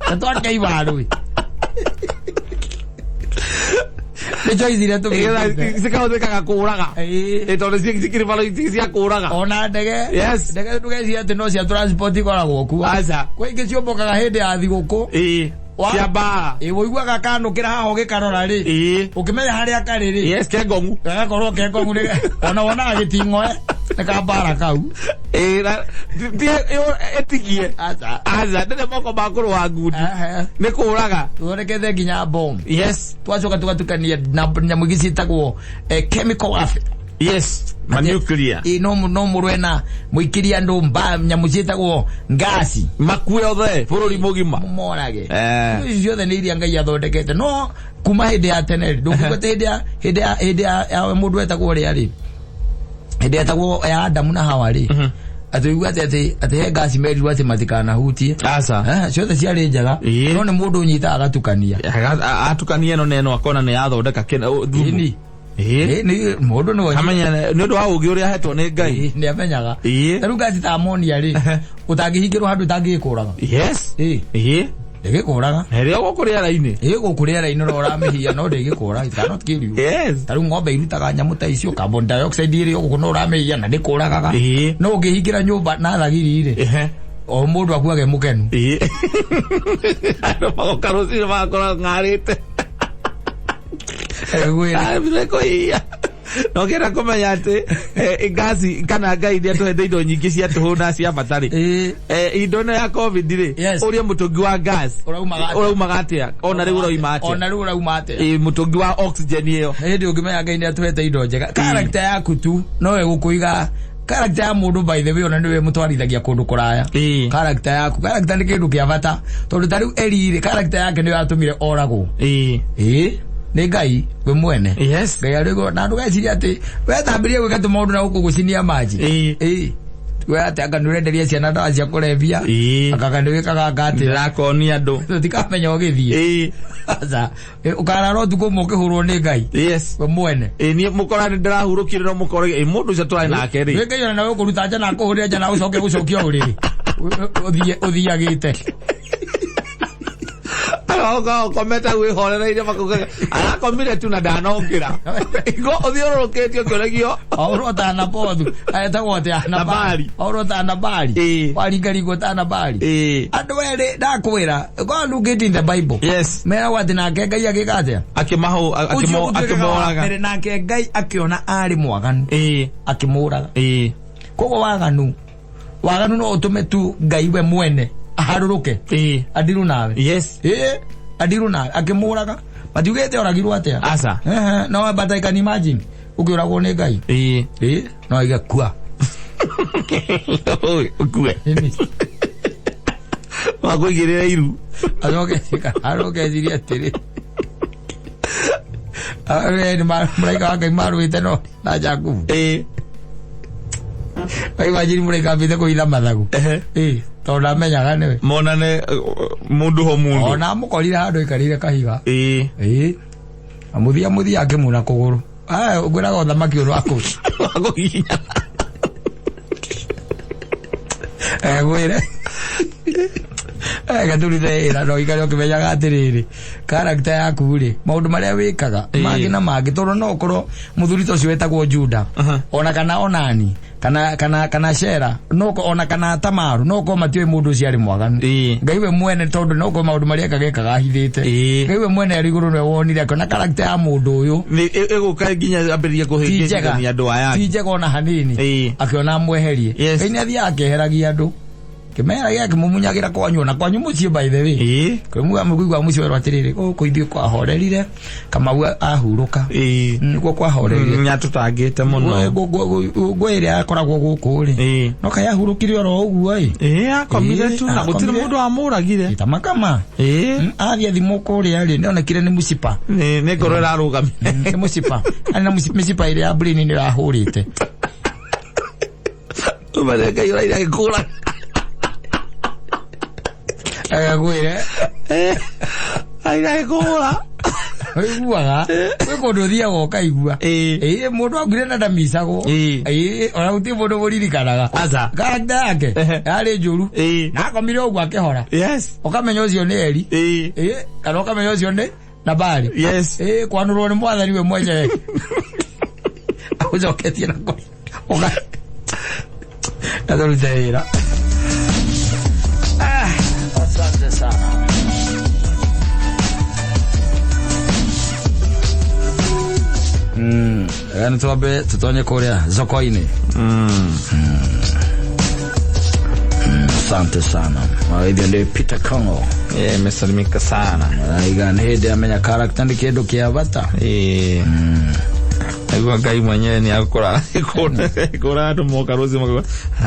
S1: Reke twake ibaro ĩ. Nĩ choice iria tũgĩkĩte.
S2: Cikahũthĩkaga kũũraga.
S1: Ĩĩ.
S2: Ĩ, tondũ cikĩrĩ baro ici cia kũũraga.
S1: Ona ndege.
S2: Yes.
S1: Ndege ndũgecirie atĩ no cia transport ikoragwo kuo.
S2: Aca.
S1: Kwĩ ingĩ ciũmbũkaga hĩndĩ ya thigũkũ.
S2: Ĩĩ. Cia mbara.
S1: Ĩ, ũiguaga kanũkĩra haha ũgĩkarora rĩ.
S2: Ĩĩ.
S1: Ũkĩmenya harĩa karĩ rĩ.
S2: Yes, kengongu.
S1: Gagakorwo kengongu nĩ ona wonaga gĩting'oe nĩ ka mbara kau.
S2: Ĩĩ, na ti ĩtigie.
S1: Aca.
S2: Aca, ndĩrĩ moko ma kũrũa ngundi.
S1: Ehe.
S2: Nĩ kũũraga.
S1: Tũthondekete nginya bomb.
S2: Yes.
S1: Twacoka tũgatukania na nyamũ ingĩ ciĩtagwo chemical warfare.
S2: Yes. Ma nuclear.
S1: Ĩ, no mũrwe na mũikĩrie andũ nyamũ ciĩtagwo ngasi.
S2: Makue othe bũrũri mũgima.
S1: Mũmorage.
S2: Eh.
S1: Ici ciothe nĩ iria Ngai athondekete. No kuma hĩndĩ ya tene rĩ, ndũngĩigua atĩ hĩndĩ ya mũndũ etagwo ũrĩa rĩ, hĩndĩ etagwo ya Adamu na Hawa rĩ, atĩ ũigua atĩ he ngasi merirwo atĩ matikanahutie.
S2: Aca.
S1: Ciothe ciarĩ njega.
S2: Ĩĩ.
S1: No nĩ mũndũ ũnyitaga agatukania.
S2: Atukania ĩno na ĩno akona nĩ yathondeka thumu.
S1: Ĩni.
S2: Ĩĩ.
S1: Nĩ mũndũ nĩ
S2: Amenya nĩ ũndũ wa ũgĩ ũrĩa ahetwo nĩ Ngai.
S1: Nĩ amenyaga.
S2: Ĩĩ.
S1: Ta rĩu ngaci ta amonia rĩ, ũtangĩhingĩrwo handũ ĩtangĩkũraga.
S2: Yes.
S1: Ĩĩ.
S2: Ĩĩ.
S1: Ndĩgĩkũraga.
S2: Na ĩrĩa gũkũ rĩera-inĩ.
S1: Ĩĩ gũkũ rĩera-inĩ no ũramĩhia no ndĩgĩkũra. It cannot kill you.
S2: Yes.
S1: Ta rĩu ng'ombe irutaga nyamũ ta icio carbon dioxide ĩrĩ gũkũ no ũramĩhia na ndĩkũragaga.
S2: Ĩĩ.
S1: No ũngĩhingĩra nyũmba na thagiri rĩ,
S2: Ehe.
S1: o mũndũ akuage mũkenu.
S2: Ĩĩ. Andũ magoka rũcinĩ magakora ng'arĩte.
S1: Ngwĩre.
S2: Aremire kũhia. Na ũkĩenda kũmenya atĩ ngasi kana Ngai nĩ atũhete indo nyingĩ cia tũhũ na cia bata rĩ.
S1: Ĩĩ.
S2: Indo ĩno ya COVID rĩ,
S1: Yes.
S2: ũrĩe mũtũngi wa gas
S1: Ũraumaga atĩa?
S2: ũraumaga atĩa? Ona rĩu ũrauma atĩa?
S1: Ona rĩu ũrauma atĩa?
S2: Ĩĩ, mũtũngi wa oxygen ĩyo.
S1: Hĩndĩ ũngĩmenya Ngai nĩ atũhete indo njega. Character yaku tu no ĩgũkũiga character ya mũndũ by the way ona nĩwe mũtwarithagia kũndũ kũraya.
S2: Ĩĩ.
S1: Character yaku, character nĩ kĩndũ kĩa bata tondũ ta rĩu Eli rĩ, character yake nĩyo yatũmire oragwo.
S2: Ĩĩ.
S1: Ĩĩ, nĩ Ngai we mwene.
S2: Yes.
S1: Ngai arĩ igũrũ na ndũgecirie atĩ wethambirie gwĩka tũmaũndũ na gũkũ gũcinia maji.
S2: Ĩĩ.
S1: Ĩĩ. We atĩ anga nĩ ũrenderia ciana ndawa cia kũrebia.
S2: Ĩĩ.
S1: Anga nĩ wĩkaga anga atĩa.
S2: Ndĩrakonia andũ.
S1: Tũtikamenya ũgĩthiĩ.
S2: Ĩĩ.
S1: Aca, ũkarara ũtukũ ũmwe ũkĩhũrwo nĩ Ngai.
S2: Yes.
S1: We mwene.
S2: Ĩĩ, niĩ mũkora nĩ ndĩrahurũkire no mũkore ĩ mũndũ ũcio tũrarĩ nake rĩ.
S1: Wĩ Ngai ona nawe ũkũruta nja na akũhũrĩre nja na ũcoke gũcokia ũrĩrĩ. Ũthiĩ ũthiagĩte.
S2: Agoka ũkomete wĩhorereire makaugaga arakomire tu na ndanokĩra. Ingo ũthiũrũrũkĩtio ũkĩũragio.
S1: Aũrwo ta Nabothu. Etagwo atĩa?
S2: Nabali.
S1: Aũrwo ta Nabali.
S2: Ĩĩ.
S1: Waringaringwo ta Nabali.
S2: Ĩĩ.
S1: Andũ erĩ ndakwĩra, go look it in the Bible.
S2: Yes.
S1: Meragwo atĩ nake Ngai agĩka atĩa?
S2: Akĩmahũ
S1: Ũcio ũtuĩkaga wa
S2: akĩmoraga.
S1: mbere nake Ngai akĩona arĩ mwaganu
S2: Ĩĩ.
S1: akĩmũraga.
S2: Ĩĩ.
S1: Koguo waganu waganu no ũtũme tu Ngai we mwene aharũrũke
S2: Ĩĩ.
S1: andirũ nawe.
S2: Yes.
S1: Ĩĩ, andirũ nawe akĩmũraga. Matiugĩte oragirwo atĩa?
S2: Aca.
S1: Ehe, no but I can imagine ũkĩũragwo nĩ Ngai.
S2: Ĩĩ.
S1: Ĩĩ, no aiga kua.
S2: Ũĩ, ũkue. Wakũigĩrĩra iru.
S1: Acoke acoke ecirie atĩrĩ. Arĩa nĩ mũraika wa Ngai marũĩte no na Jakubu.
S2: Ĩĩ.
S1: Imagine mũraika ambĩte kũhitha mathagu.
S2: Ehe.
S1: Ĩĩ, tondũ ndamenyaga nĩwe.
S2: Monane mũndũ ho mũndũ.
S1: Ona amũkorire handũ aikarĩire kahiga.
S2: Ĩĩ.
S1: Ĩĩ. Amũthia mũthia akĩmuna kũgũrũ. Aya ngwĩraga ũthamaki ũyũ waku.
S2: Wakũgiginyana.
S1: Ngwĩre. Gatũrute wĩra no ikare ũkĩmenyaga atĩrĩrĩ character yaku rĩ maũndũ marĩa wĩkaga
S2: Ĩĩ.
S1: mangĩ na mangĩ tondũ no ũkorwo mũthuri ta ũcio wetagwo Juda
S2: Aha.
S1: ona kana Onani kana kana kana Shera no ũkorwo- ona kana Tamaru no ũkorwo matiũĩ mũndũ ũcio arĩ mwaganu
S2: Ĩĩ.
S1: Ngai we mwene tondũ no ũkorwo maũndũ marĩa ekaga ekaga ahithĩte
S2: Ĩĩ.
S1: Ngai we mwene arĩ igũrũ nĩwe wonire akĩona character ya mũndũ ũyũ
S2: Nĩ ĩgũka nginya ambĩrĩrie
S1: ti njega
S2: kũhĩngĩcithania andũ aya.
S1: ti njega ona hanini
S2: Ĩĩ.
S1: akĩona amweherie
S2: Yes.
S1: Ngai nĩ athiaga akeheragia andũ kĩmeheragia akĩmumunyagĩra kwanyu ona kwanyu mũciĩ by the way
S2: Ĩĩ.
S1: kĩmuga mũiguaga mũciĩ werwo atĩrĩrĩ gũkũ ithuĩ kwahorerire Kamau ahurũka
S2: Ĩĩ.
S1: nĩguo kwahorerire
S2: Nĩatũtangĩte mũno.
S1: ngũ ĩrĩa akoragwo gũkũ rĩ
S2: Ĩĩ.
S1: no kaĩ ahurũkire oro ũguo ĩ
S2: Ĩĩ, akomire
S1: Ĩĩ,
S2: tu na gũtirĩ
S1: akomire.
S2: mũndũ wamũragire.
S1: itamakama
S2: Ĩĩ.
S1: Athiĩ athimwo kũrĩa rĩ nĩonekire nĩ mũcipa
S2: Nĩ nĩ ngoro ĩrarũgamire.
S1: nĩ mũcipa arĩ na mĩcipa ĩrĩa ya brain nĩ ĩrahũrĩte
S2: Ũmenya Ngai ũraire agĩkũra.
S1: Agagwĩre
S2: Aira agĩkũra.
S1: ũiguaga gwĩ kũndũ ũthiaga ũkaigua
S2: Ĩĩ.
S1: Ĩĩ, mũndũ akuire na ndamicagwo
S2: Ĩĩ.
S1: Ĩĩ, ona gũtirĩ mũndũ mũririkanaga
S2: Aca.
S1: character yake
S2: Ehe.
S1: yarĩ njũru
S2: Ĩĩ.
S1: na akomire ũguo akĩhora
S2: Yes.
S1: ũkamenya ũcio nĩ Eli
S2: Ĩĩ.
S1: Ĩĩ, kana ũkamenya ũcio nĩ Nabali
S2: Yes.
S1: Ĩĩ, kwanũrwo nĩ mwathani we mwenyewe agũcoketie na kũrĩ ũka na tũrute wĩra. Ah, asante sana. Nĩ twambe tũtonye kũrĩa soko-inĩ. Asante sana. Hivyo ndio Peter Kongo.
S2: Eh, imesalimika sana.
S1: Aiga nĩ hĩndĩ amenya character nĩ kĩndũ kĩa bata.
S2: Ĩĩ. Nĩguo Ngai mwenyewe nĩ akũra kũra andũ moka rũciũ makauga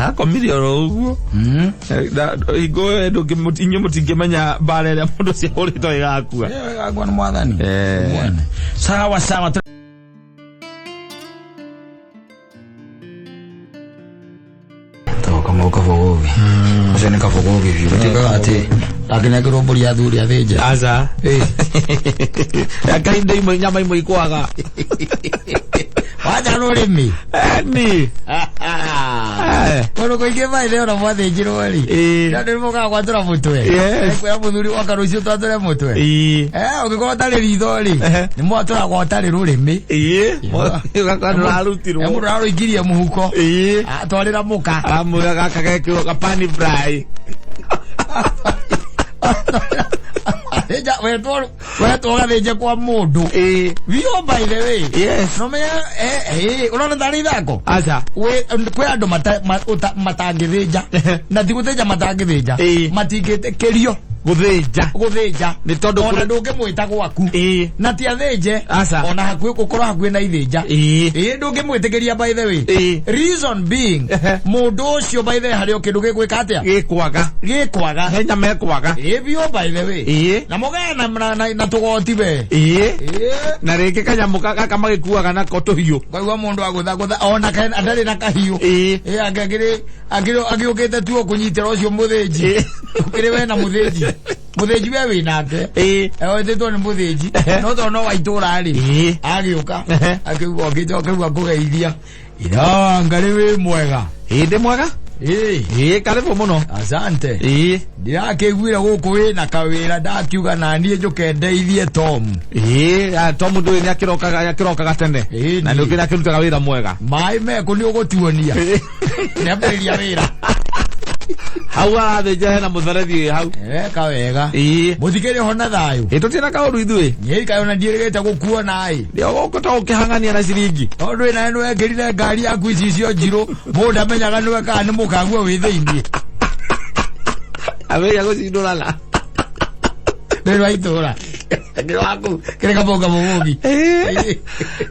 S2: akomire oro ũguo. Hingo ĩyo inyuĩ mũtingĩmenya mbara ĩrĩa mũndũ ũcio ahũrĩtwo ĩgakua.
S1: Agwa nĩ mwathani.
S2: Eh.
S1: Mwene. Sawa sawa. Kamau kabogogi. Ũcio nĩ kabogogi biũ. Gũtuĩkaga atĩ akinengerwo mbũri ya thuri athĩnje.
S2: Aca.
S1: Ĩĩ.
S2: Kahinda imwe nyama imwe ikwaga.
S1: Wanja rũrĩmĩ.
S2: Ni.
S1: Kũndũ kũingĩ maithe ona mwathĩnjirwo rĩ.
S2: Ĩĩ.
S1: Andũ nĩ mokaga gwatũra mũtwe.
S2: Yes.
S1: Kwĩra mũthuri woka rũciũ twatũre mũtwe.
S2: Ĩĩ.
S1: Eh, ũngĩkorwo ũtarĩ ritho rĩ,
S2: Ehe.
S1: nĩ mwatũragwo ũtarĩ rũrĩmĩ.
S2: Ĩĩ. Ũgakora nĩũrarutirwo.
S1: Eh, mũndũ ararũikirie mũhuko.
S2: Ĩĩ.
S1: Atwarĩra mũka.
S2: Aramwĩra gaka gekĩrwo kapani fry.
S1: Thĩnja, wetwo wetwo ũgathĩnje kwa mũndũ.
S2: Ĩĩ.
S1: Biũ by the way.
S2: Yes.
S1: No menya, eh, eh, ũrona tarĩ ithako?
S2: Aca.
S1: Kwĩ andũ matangĩthĩnja na ti gũthĩnja matangĩthĩnja
S2: Ĩĩ.
S1: matingĩtĩkĩrio
S2: Gũthĩnja.
S1: gũthĩnja
S2: Nĩ tondũ
S1: ona
S2: kũrĩ-
S1: ndũngĩmwĩta gwaku
S2: Ĩĩ.
S1: na ti athĩnje
S2: Aca.
S1: ona hakuhĩ gũkorwo hakuhĩ na ithĩnja
S2: Ĩĩ.
S1: ĩĩ ndũngĩmwĩtĩkĩria by the way
S2: Ĩĩ.
S1: reason being
S2: Ehe.
S1: mũndũ ũcio by the way harĩ o kĩndũ gĩgwĩka atĩa
S2: Gĩkwaga.
S1: gĩkwaga
S2: He nyama ĩkwaga.
S1: ĩĩ biũ by the way
S2: Ĩĩ.
S1: na mũgaya na tũgoti we
S2: Ĩĩ.
S1: ĩĩ
S2: Na rĩngĩ kanyamũ gaka magĩkuaga nako tũhiũ.
S1: ngaigua mũndũ agũthagũtha ona ndarĩ na kahiũ
S2: Ĩĩ.
S1: ĩĩ angĩ akĩrĩ akĩrĩ agĩũkĩte tu kũnyitĩra ũcio mũthĩnji
S2: Ĩĩ.
S1: ũkĩrĩ we na mũthĩnji mũthĩnji we wĩ nake
S2: Ĩĩ.
S1: wetĩtwo nĩ mũthĩnji
S2: Ehe.
S1: no tondũ no wa itũra rĩ
S2: Ĩĩ.
S1: agĩũka
S2: Ehe.
S1: akĩigua okĩte akĩigua kũgeithia ira ngarĩ wĩ mwega
S2: Ĩĩ ndĩ mwega.
S1: ĩĩ
S2: Ĩĩ karibu mũno.
S1: asante
S2: Ĩĩ.
S1: ndirakĩiguire gũkũ wĩna kawĩra ndakiuga naniĩ njũke ndeithie Tom
S2: Ĩĩ, to mũndũ ũyũ nĩakĩrokaga tene.
S1: Ĩĩ,
S2: Na
S1: niĩ.
S2: nĩ akĩrutaga wĩra mwega.
S1: maĩ mekũ nĩ ũgũtuonia nĩambĩrĩria wĩra
S2: Hau arathĩnja hena mũberethi wĩ hau.
S1: eka wega
S2: Ĩĩ.
S1: mũtikĩrĩ ho na thayũ
S2: Ĩĩ tũtirĩ na kaũru ithuĩ.
S1: niĩ kaĩ ona ndiĩrĩgĩte gũkuona ĩ
S2: Ndio gũkũ to ũkĩhang'ania na ciringi.
S1: tondũ wĩna nĩ wekĩrire ngari yaku icicio njirũ mũndũ ndamenyaga nĩwe kana nĩ mũkaguo wĩ thĩiniĩ
S2: Ambĩrĩria gũcindũrana.
S1: nĩ wa itũra nĩ waku kĩrĩ kabonga mũgũgi
S2: Ĩĩ.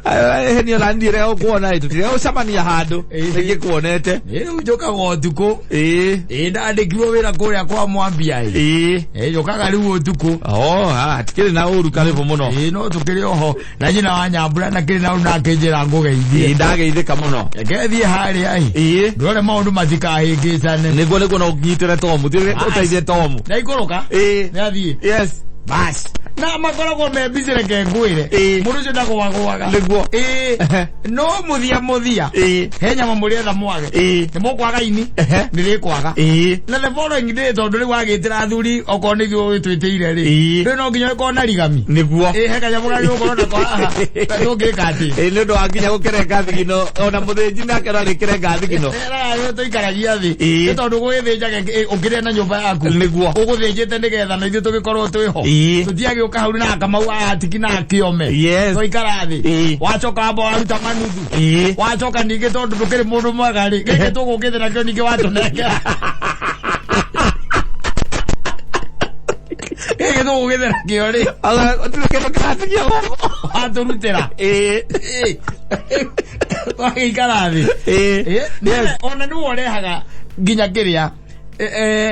S2: Ĩĩ niĩ ona ndiĩrĩga gũkuona ĩ tũtirĩ gũcemania handũ.
S1: Ĩĩ.
S2: Nĩngĩkuonete.
S1: rĩu njũkaga ũtukũ
S2: Ĩĩ.
S1: ĩ ndandĩkirwo wĩra kũrĩa kwa mwambia ĩ
S2: Ĩĩ.
S1: ĩ njũkaga rĩu ũtukũ
S2: Oh, hatikĩrĩ na ũru karibu mũno.
S1: ĩ no tũkĩrĩ oho na nyina wa nyambura na kĩrĩ na ũndũ akĩnjĩra ngũgeithie
S2: Ĩĩ ndageithĩka mũno.
S1: reke thiĩ harĩa ĩ
S2: Ĩĩ.
S1: ndore maũndũ matikahĩngĩcane
S2: Nĩguo no ũnyitĩre Tomu. Thiĩ ũteithie Tomu.
S1: ndaikũrũka
S2: Ĩĩ.
S1: nĩathiĩ
S2: Yes.
S1: bas na makoragwo me busy reke ngwĩre
S2: Ĩĩ.
S1: mũndũ ũcio ndagũagũaga
S2: Nĩguo.
S1: ĩĩ no mũthia mũthia
S2: Ĩĩ.
S1: he nyama mũrĩetha mwage
S2: Ĩĩ.
S1: nĩ mũkwaga ini
S2: Ehe.
S1: nĩ rĩkwaga
S2: Ĩĩ.
S1: na the following day tondũ rĩu wagĩtĩra athuri okorwo nĩ ithuĩ ũgĩtwĩtĩire rĩ
S2: Ĩĩ.
S1: rĩu no nginya ũkorwo na rigami
S2: Nĩguo.
S1: ĩĩ he kanyamũ karĩa ũgũkorwo nako haha tũngĩka atĩ
S2: Ĩĩ nĩ ũndũ wa nginya gũkĩrenga thigino ona mũthĩnji nake no arĩkĩrenga thigino.
S1: Rĩu tũikaragia thĩ
S2: Ĩĩ.
S1: nĩ tondũ gũgĩthĩnja ũkĩrĩa na nyũmba yaku
S2: Nĩguo.
S1: ũgũthĩnjĩte nĩgetha na ithuĩ tũgĩkorwo twĩho
S2: Ĩĩ.
S1: tũtiagĩũka hau na kamau aya atiki na akĩome
S2: Yes.
S1: twaikara thĩ
S2: Ĩĩ.
S1: wacoka wamba waruta manuthu
S2: Ĩĩ.
S1: wacoka ningĩ tondũ ndũkĩrĩ mũndũ mwega rĩ gĩkĩ tũgũkĩte nakĩo ningĩ watũnengera gĩkĩ tũgũkĩte nakĩo rĩ
S2: Ala gũtirĩ kĩndũ kĩratigia gũkũ.
S1: watũrutĩra
S2: Ĩĩ.
S1: twagĩikara thĩ
S2: Ĩĩ.
S1: Ĩĩ,
S2: Yes.
S1: ona nĩwe ũrehaga nginya kĩrĩa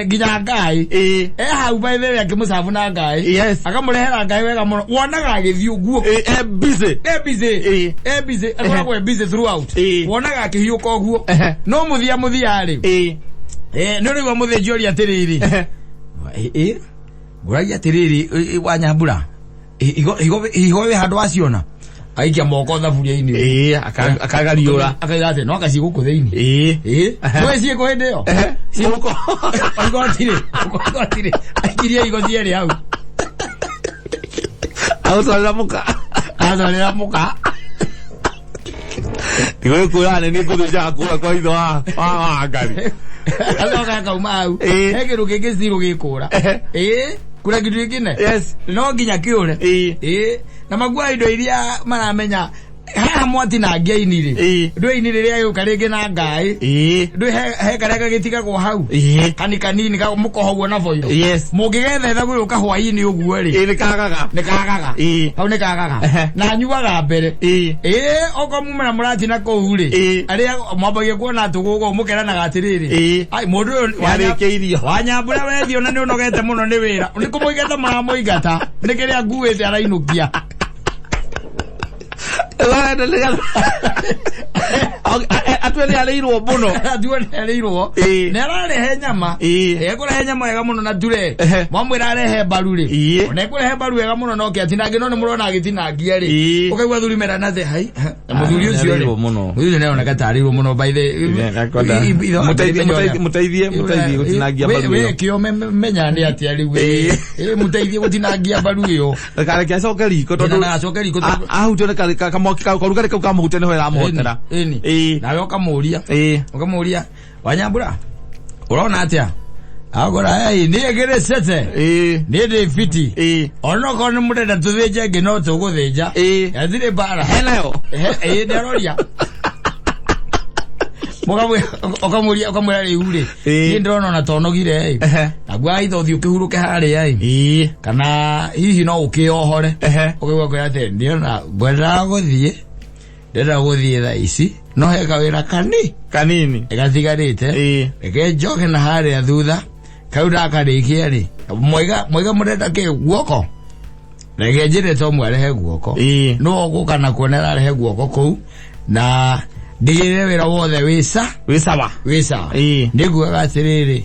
S1: nginya ngai
S2: Ĩĩ.
S1: e hau by the way akĩmũcabu na ngai
S2: Yes.
S1: akamũrehera ngai wega mũno wonaga agĩthiĩ ũguo
S2: Ĩĩ, e busy.
S1: e busy
S2: Ĩĩ.
S1: e busy akoragwo e busy throughout
S2: Ĩĩ.
S1: wonaga akĩhiũka ũguo
S2: Ehe.
S1: no mũthia mũthia rĩ
S2: Ĩĩ.
S1: nĩ ũraigua mũthĩnji ũria atĩrĩrĩ
S2: Ehe.
S1: ĩ ngũragia atĩrĩrĩ wa nyambura higo wĩ handũ waciona aikia moko thaburia-inĩ
S2: Ĩĩ, akagariũra.
S1: akaiga atĩ no akaciĩ gũkũ thĩinĩ
S2: Ĩĩ.
S1: ĩ nĩwe ciĩ kũ hĩndĩ ĩyo
S2: Ehe. Mũhuko.
S1: igotire igotire aikirie igo cierĩ hau
S2: Agũtwarĩra mũka.
S1: atwarĩra mũka
S2: Ndigũgĩkwĩra nĩ niĩ ngũthĩnjaga kũrĩa kwa ithe wa Wangari.
S1: acoka akauma hau
S2: Ĩĩ.
S1: he kĩndũ kĩngĩ cirũ gĩkũra
S2: Ehe.
S1: ĩ kũrĩa kĩndũ gĩkĩne
S2: Yes.
S1: no nginya kĩũre
S2: Ĩĩ.
S1: ĩ na makuaga indo iria maramenya haha mwatinangia ini rĩ
S2: Ĩĩ.
S1: ndwĩ ini rĩrĩa gĩũka rĩngĩ na ngaĩ
S2: Ĩĩ.
S1: ndwĩ he karĩa gagĩtigagwo hau
S2: Ĩĩ.
S1: kani kanini mũkohagwo na boiro
S2: Yes.
S1: mũngĩgethetha gũgĩũka hwaĩ-inĩ ũguo rĩ
S2: Ĩĩ nĩ kagaga.
S1: nĩ kagaga
S2: Ĩĩ.
S1: hau nĩ kagaga
S2: Ehe.
S1: na anyuaga mbere
S2: Ĩĩ.
S1: ĩĩ okorwo mumera mũratina kũu rĩ
S2: Ĩĩ.
S1: arĩa mwambagia kuona tũgũgũ mũkeranaga atĩrĩrĩ
S2: Ĩĩ.
S1: ai mũndũ ũyũ
S2: Yarĩkĩirio.
S1: wanyambura wethi ona nĩ ũnogete mũno nĩ wĩra nĩ kũmũingata maramũingata nĩ kĩrĩa nguĩte arainũkia
S2: Atue nĩ arĩirwo mũno.
S1: Atue nĩ arĩirwo.
S2: Ĩĩ.
S1: Nĩ ararehe nyama.
S2: Ĩĩ.
S1: Ekũrehe nyama wega mũno na ture.
S2: Ehe.
S1: Mwamwĩra arehe mbaru rĩ.
S2: Ĩĩ.
S1: Ona ekũrehe mbaru wega mũno no kĩatinangie no nĩ mũrona agĩtinangia rĩ.
S2: Ĩĩ.
S1: Ũkaigua thuri merana thĩ hai. Na mũthuri
S2: Ah,
S1: ũcio rĩ.
S2: nĩarĩirwo mũno.
S1: Mũthuri ũcio nĩaroneka tarĩirwo mũno by the
S2: Mũteithie, mũteithie, mũteithie, mũteithie gũtinangia mbaru ĩyo.
S1: ĩyo. Kĩo menya nĩ atĩa rĩu.
S2: Ĩĩ.
S1: Ĩĩ mũteithie gũtinangia mbaru ĩyo.
S2: Kareke acoke riko
S1: Tondũ ndagacoke riko tondũ-
S2: Ahutio nĩ kamwaki karugarĩ kau kamũhutia nĩho ĩramũhotera.
S1: Ĩni.
S2: Ĩĩ.
S1: Nawe ũkamũria.
S2: Ĩĩ.
S1: Ũkamũria wanyambura ũrona atĩa? Agora hey niĩ ngĩrĩcete.
S2: Ĩĩ.
S1: Niĩ ndĩ fiti.
S2: Ĩĩ.
S1: Onokorwo nĩ mũrenda tũthĩnje ĩngĩ no tũgũthĩnja.
S2: Ĩĩ.
S1: Hatirĩ mbara.
S2: Henayo.
S1: Ĩĩ nĩaroria. Ũkamũria ũkamwĩra rĩu rĩ.
S2: Ĩĩ.
S1: Niĩ ndĩrona ona tonogire ĩ.
S2: Ehe.
S1: Naguo aitha ũthiĩ ũkĩhurũke harĩa ĩ.
S2: Ĩĩ.
S1: Kana hihi no ũkĩohore.
S2: Ehe.
S1: Ũkaigua kwĩra atĩ ndĩrona ngwendaga gũthiĩ ndĩrenda gũthiĩ thaa ici no he kawĩra kani
S2: Kanini.
S1: gatigarĩte.
S2: Ĩĩ.
S1: Reke njoke na harĩa thutha kau ndakarĩkia rĩ mwaiga mwaiga mũrenda kĩ guoko reke njĩre Tom arehe guoko.
S2: Ĩĩ.
S1: No ũgũka na kuona arehe guoko kũu na ndigĩrĩre wĩra wothe wĩ sa
S2: Wĩ sawa.
S1: wĩ sawa.
S2: Ĩĩ.
S1: Nĩngugaga atĩrĩrĩ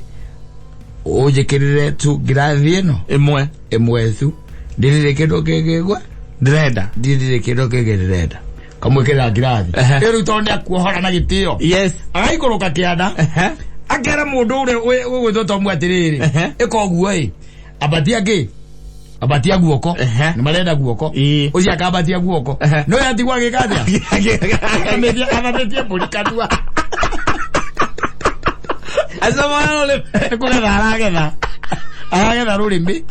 S1: ũnjĩkĩrĩre tu ngirathi ĩno
S2: Ĩmwe.
S1: ĩmwe tu ndirĩ kĩndũ kĩngĩ
S2: Ndĩrenda.
S1: ndirĩ kĩndũ kĩngĩ ndĩrenda kamwĩkĩrĩra ngirathi
S2: Ehe.
S1: rĩu tondũ nĩakuohora na gĩtĩo
S2: Yes.
S1: agaikũrũka kĩanda
S2: Ehe.
S1: akera mũndũ ũrĩa ũgwĩtwo Tomu atĩrĩrĩ
S2: Ehe.
S1: ĩka ũguo ĩ ambatia kĩ ambatia guoko
S2: Ehe.
S1: nĩ marenda guoko
S2: Ĩĩ.
S1: ũcio akambatia guoko
S2: Ehe.
S1: no yatigwo agĩka atĩa Athamĩtie mbũri kanua.
S2: Acamana rũrĩmĩ.
S1: Nĩ kũgetha aragetha aragetha rũrĩmĩ.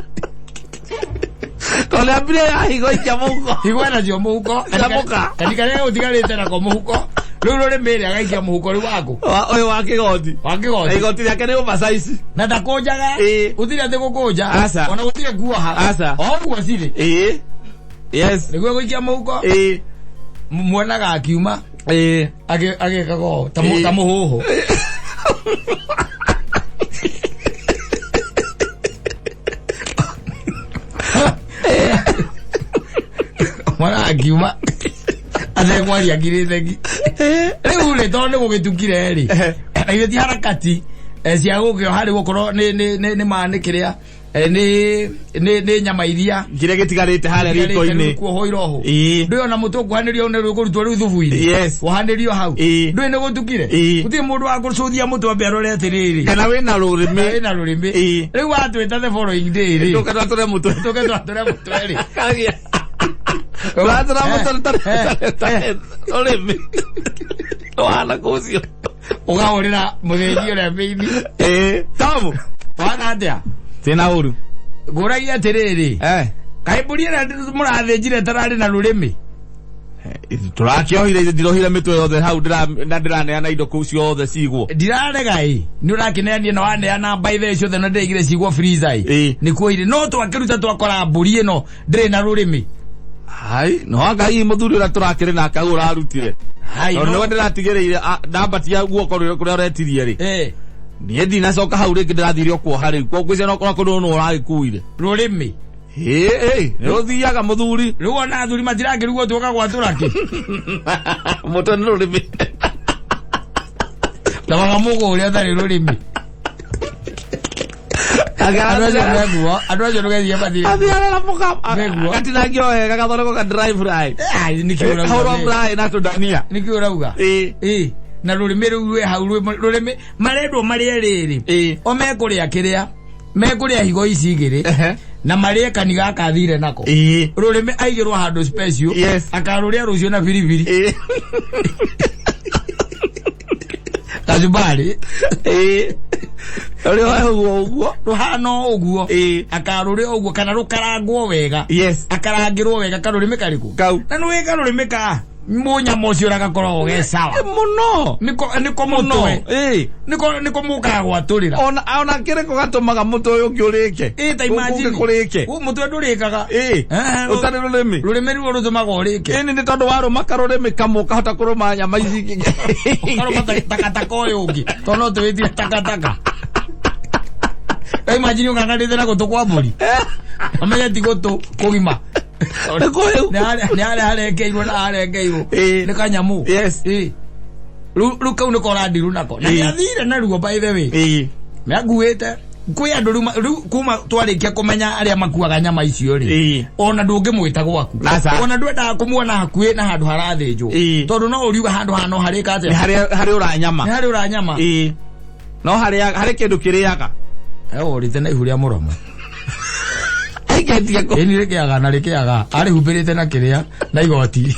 S2: Tondũ ambire ya higo ikia mũhuko.
S1: Higo enacio mũhuko.
S2: Camũka.
S1: Kani karĩa gũtigarĩte nako mũhuko rĩu rũrĩmĩ rĩ agaikia mũhuko rĩu waku
S2: Ũyũ wa kĩgoti.
S1: wa
S2: Na
S1: kĩgoti.
S2: igoti rĩake nĩ oversize.
S1: Na ndakũnjaga.
S2: Ĩĩ.
S1: Gũtirĩ atĩ gũkũnja.
S2: Aca.
S1: Ona gũtirĩ kuoha.
S2: Aca.
S1: O ũguo cirĩ.
S2: Ĩĩ. Yes.
S1: Nĩguo gũikia mũhuko.
S2: Ĩĩ.
S1: Muonaga akiuma
S2: Ĩĩ.
S1: Agĩkaga ũũ ta
S2: Ĩĩ.
S1: ta mũhũhũ. Mwana akiuma atekwaria ngirĩte ngi. Rĩu rĩ tondũ nĩ gũgĩtukire rĩ na ithuĩ ti harakati cia gũkĩoha rĩu okorwo nĩ ma nĩ kĩrĩa nĩ nyama iria
S2: Kĩrĩa gĩtigarĩte harĩa riko-inĩ.
S1: kuohwo iroho.
S2: Ĩĩ.
S1: Ndũĩ ona mũtwe ũkuhanĩrio nĩ rũkũrutwo rĩu thubu-inĩ.
S2: Yes.
S1: Wohanĩrio hau.
S2: Ĩĩ.
S1: Ndũĩ nĩ gũtukire.
S2: Ĩĩ.
S1: Gũtirĩ mũndũ wa gũcũthia mũtwe ambe arore atĩrĩrĩ
S2: Kana wĩna rũrĩmĩ.
S1: wĩna rũrĩmĩ.
S2: Ĩĩ.
S1: Rĩu watwĩta the following day rĩ
S2: Tũke twatũre mũtwe.
S1: tũke twatũre mũtwe rĩ.
S2: Kagia. Twatũra mũtwe rũrĩmĩ. Twana kũcio.
S1: Ũkahũrĩra mũthĩnji ũrĩa mĩini.
S2: Ĩĩ. Tomu.
S1: Wana atĩa?
S2: Tina ũru.
S1: Ngũragia atĩrĩrĩ
S2: Eh.
S1: kaĩ mbũri ĩrĩa mũrathĩnjire tararĩ na rũrĩmĩ?
S2: Tũrakĩohire ndirohire mĩtwe yothe hau na ndĩraneana indo kũu ciothe cigwo.
S1: Ndirarega ĩ nĩ ũrakĩneania na waneana mbaithe ciothe na ndĩraigire cigwo freezer ĩ.
S2: Ĩĩ.
S1: Nĩkuo irĩ no twakĩruta twakora mbũri ĩno ndĩrĩ na rũrĩmĩ.
S2: Hai, no anga hihi mũthuri ũrĩa tũrakĩrĩ nake hau ũrarutire.
S1: Hai,
S2: Tondũ
S1: no-
S2: nĩwe ndĩratigĩrĩire ndambatia guoko kũrĩa ũretirie rĩ.
S1: Eh,
S2: Niĩ ndinacoka hau rĩngĩ ndĩrathire o kuoha rĩu. Koguo ngwĩciria no korwo kũndũ nũ ũragĩkuire.
S1: Rũrĩmĩ.
S2: Ĩĩ, ĩĩ, nĩ rũthiaga mũthuri.
S1: Rĩu ona athuri matirakĩrugwo tuoka gwatũra kĩ.
S2: Mũtwe nĩ rũrĩmĩ.
S1: Na makamũgũ ũrĩa ũtarĩ rũrĩmĩ. Andũ acio meguo, andũ acio ndũgethie mathire.
S2: Athiaga na mũka.
S1: Meguo.
S2: Gatinangio wega gathondekwo ka dry fry.
S1: Ai, nĩkĩ ũrauga?
S2: Kahũrwo fry na tũndania.
S1: Nĩkĩ ũrauga?
S2: Ĩĩ.
S1: Ĩĩ. Na rũrĩmĩ rũu rwĩ hau rũrĩmĩ marendwo marĩe rĩrĩ.
S2: Ĩĩ.
S1: O mekũrĩa kĩrĩa mekũrĩa higo ici igĩrĩ
S2: Ehe.
S1: na marĩe kani gaka thire nako.
S2: Ĩĩ.
S1: Rũrĩmĩ aigĩrwo handũ special.
S2: Yes.
S1: Akarũrĩa rũciũ na biribiri.
S2: Ĩĩ.
S1: Kachumbari.
S2: Ĩĩ. Rũrĩa ũguo ũguo.
S1: Rũhana ũguo.
S2: Ĩĩ.
S1: Akarũrĩa ũguo kana rũkarangwo wega.
S2: Yes.
S1: Akarangĩrwo wega karũrĩmĩ karĩkũ?
S2: Kau.
S1: Na nĩwĩ karũrĩmĩ ka mũnyama ũcio ũrĩa gakoragwo ge sawa.
S2: Mũno.
S1: Nĩko
S2: Mũno.
S1: mũtwe.
S2: Ĩĩ.
S1: Nĩko mũkaga gwatũrĩra.
S2: Ona kĩrĩkũ gatũmaga mũtwe ũyũ ũngĩ ũrĩke.
S1: Ĩĩ ta imagine.
S2: Ũngĩ kũrĩke.
S1: Mũtwe ndũrĩkaga.
S2: Ĩĩ. Ũtarĩ rũrĩmĩ.
S1: Rũrĩmĩ ruo rũtũmaga ũrĩke.
S2: Ĩni nĩ tondũ warũma karũrĩmĩ kamwe ũkahota kũrũma nyama ici ingĩ.
S1: Ũkarũma takataka ũyũ ũngĩ. Tondũ no tũwĩtire takataka. Ta imagine ũng'ang'anĩte na gũtũ kwa mbũri. Ũmenye ti gũtũ kũgima.
S2: Nĩ kũhĩu.
S1: Nĩ harĩa harengeirwo na harengeirwo.
S2: Ĩĩ.
S1: Nĩ kanyamũ.
S2: Yes.
S1: Ĩĩ. Rĩu kau nĩko ũrandiru nako na
S2: Ĩĩ.
S1: nĩathire naruo by the way.
S2: Ĩĩ.
S1: Nĩanguĩte kwĩ andũ rĩu rĩu kuma twarĩkia kũmenya arĩa makuaga nyama icio rĩ,
S2: Ĩĩ.
S1: ona ndũngĩmwĩta gwaku,
S2: Aca.
S1: ona ndwendaga kũmuona hakuhĩ na handũ harathĩnjwo,
S2: Ĩĩ.
S1: tondũ no ũriuga handũ haha no harĩka
S2: Nĩ
S1: atĩa,
S2: harĩa harĩ ũranyama.
S1: nĩ harĩ ũranyama.
S2: Ĩĩ. No harĩa harĩ kĩndũ kĩrĩaga.
S1: Ũrĩte na ihu rĩa mũromo.
S2: Aigetie kũ.
S1: Ĩni rĩkĩaga na rĩkĩaga arĩhumbĩrĩte na kĩrĩa na igoti.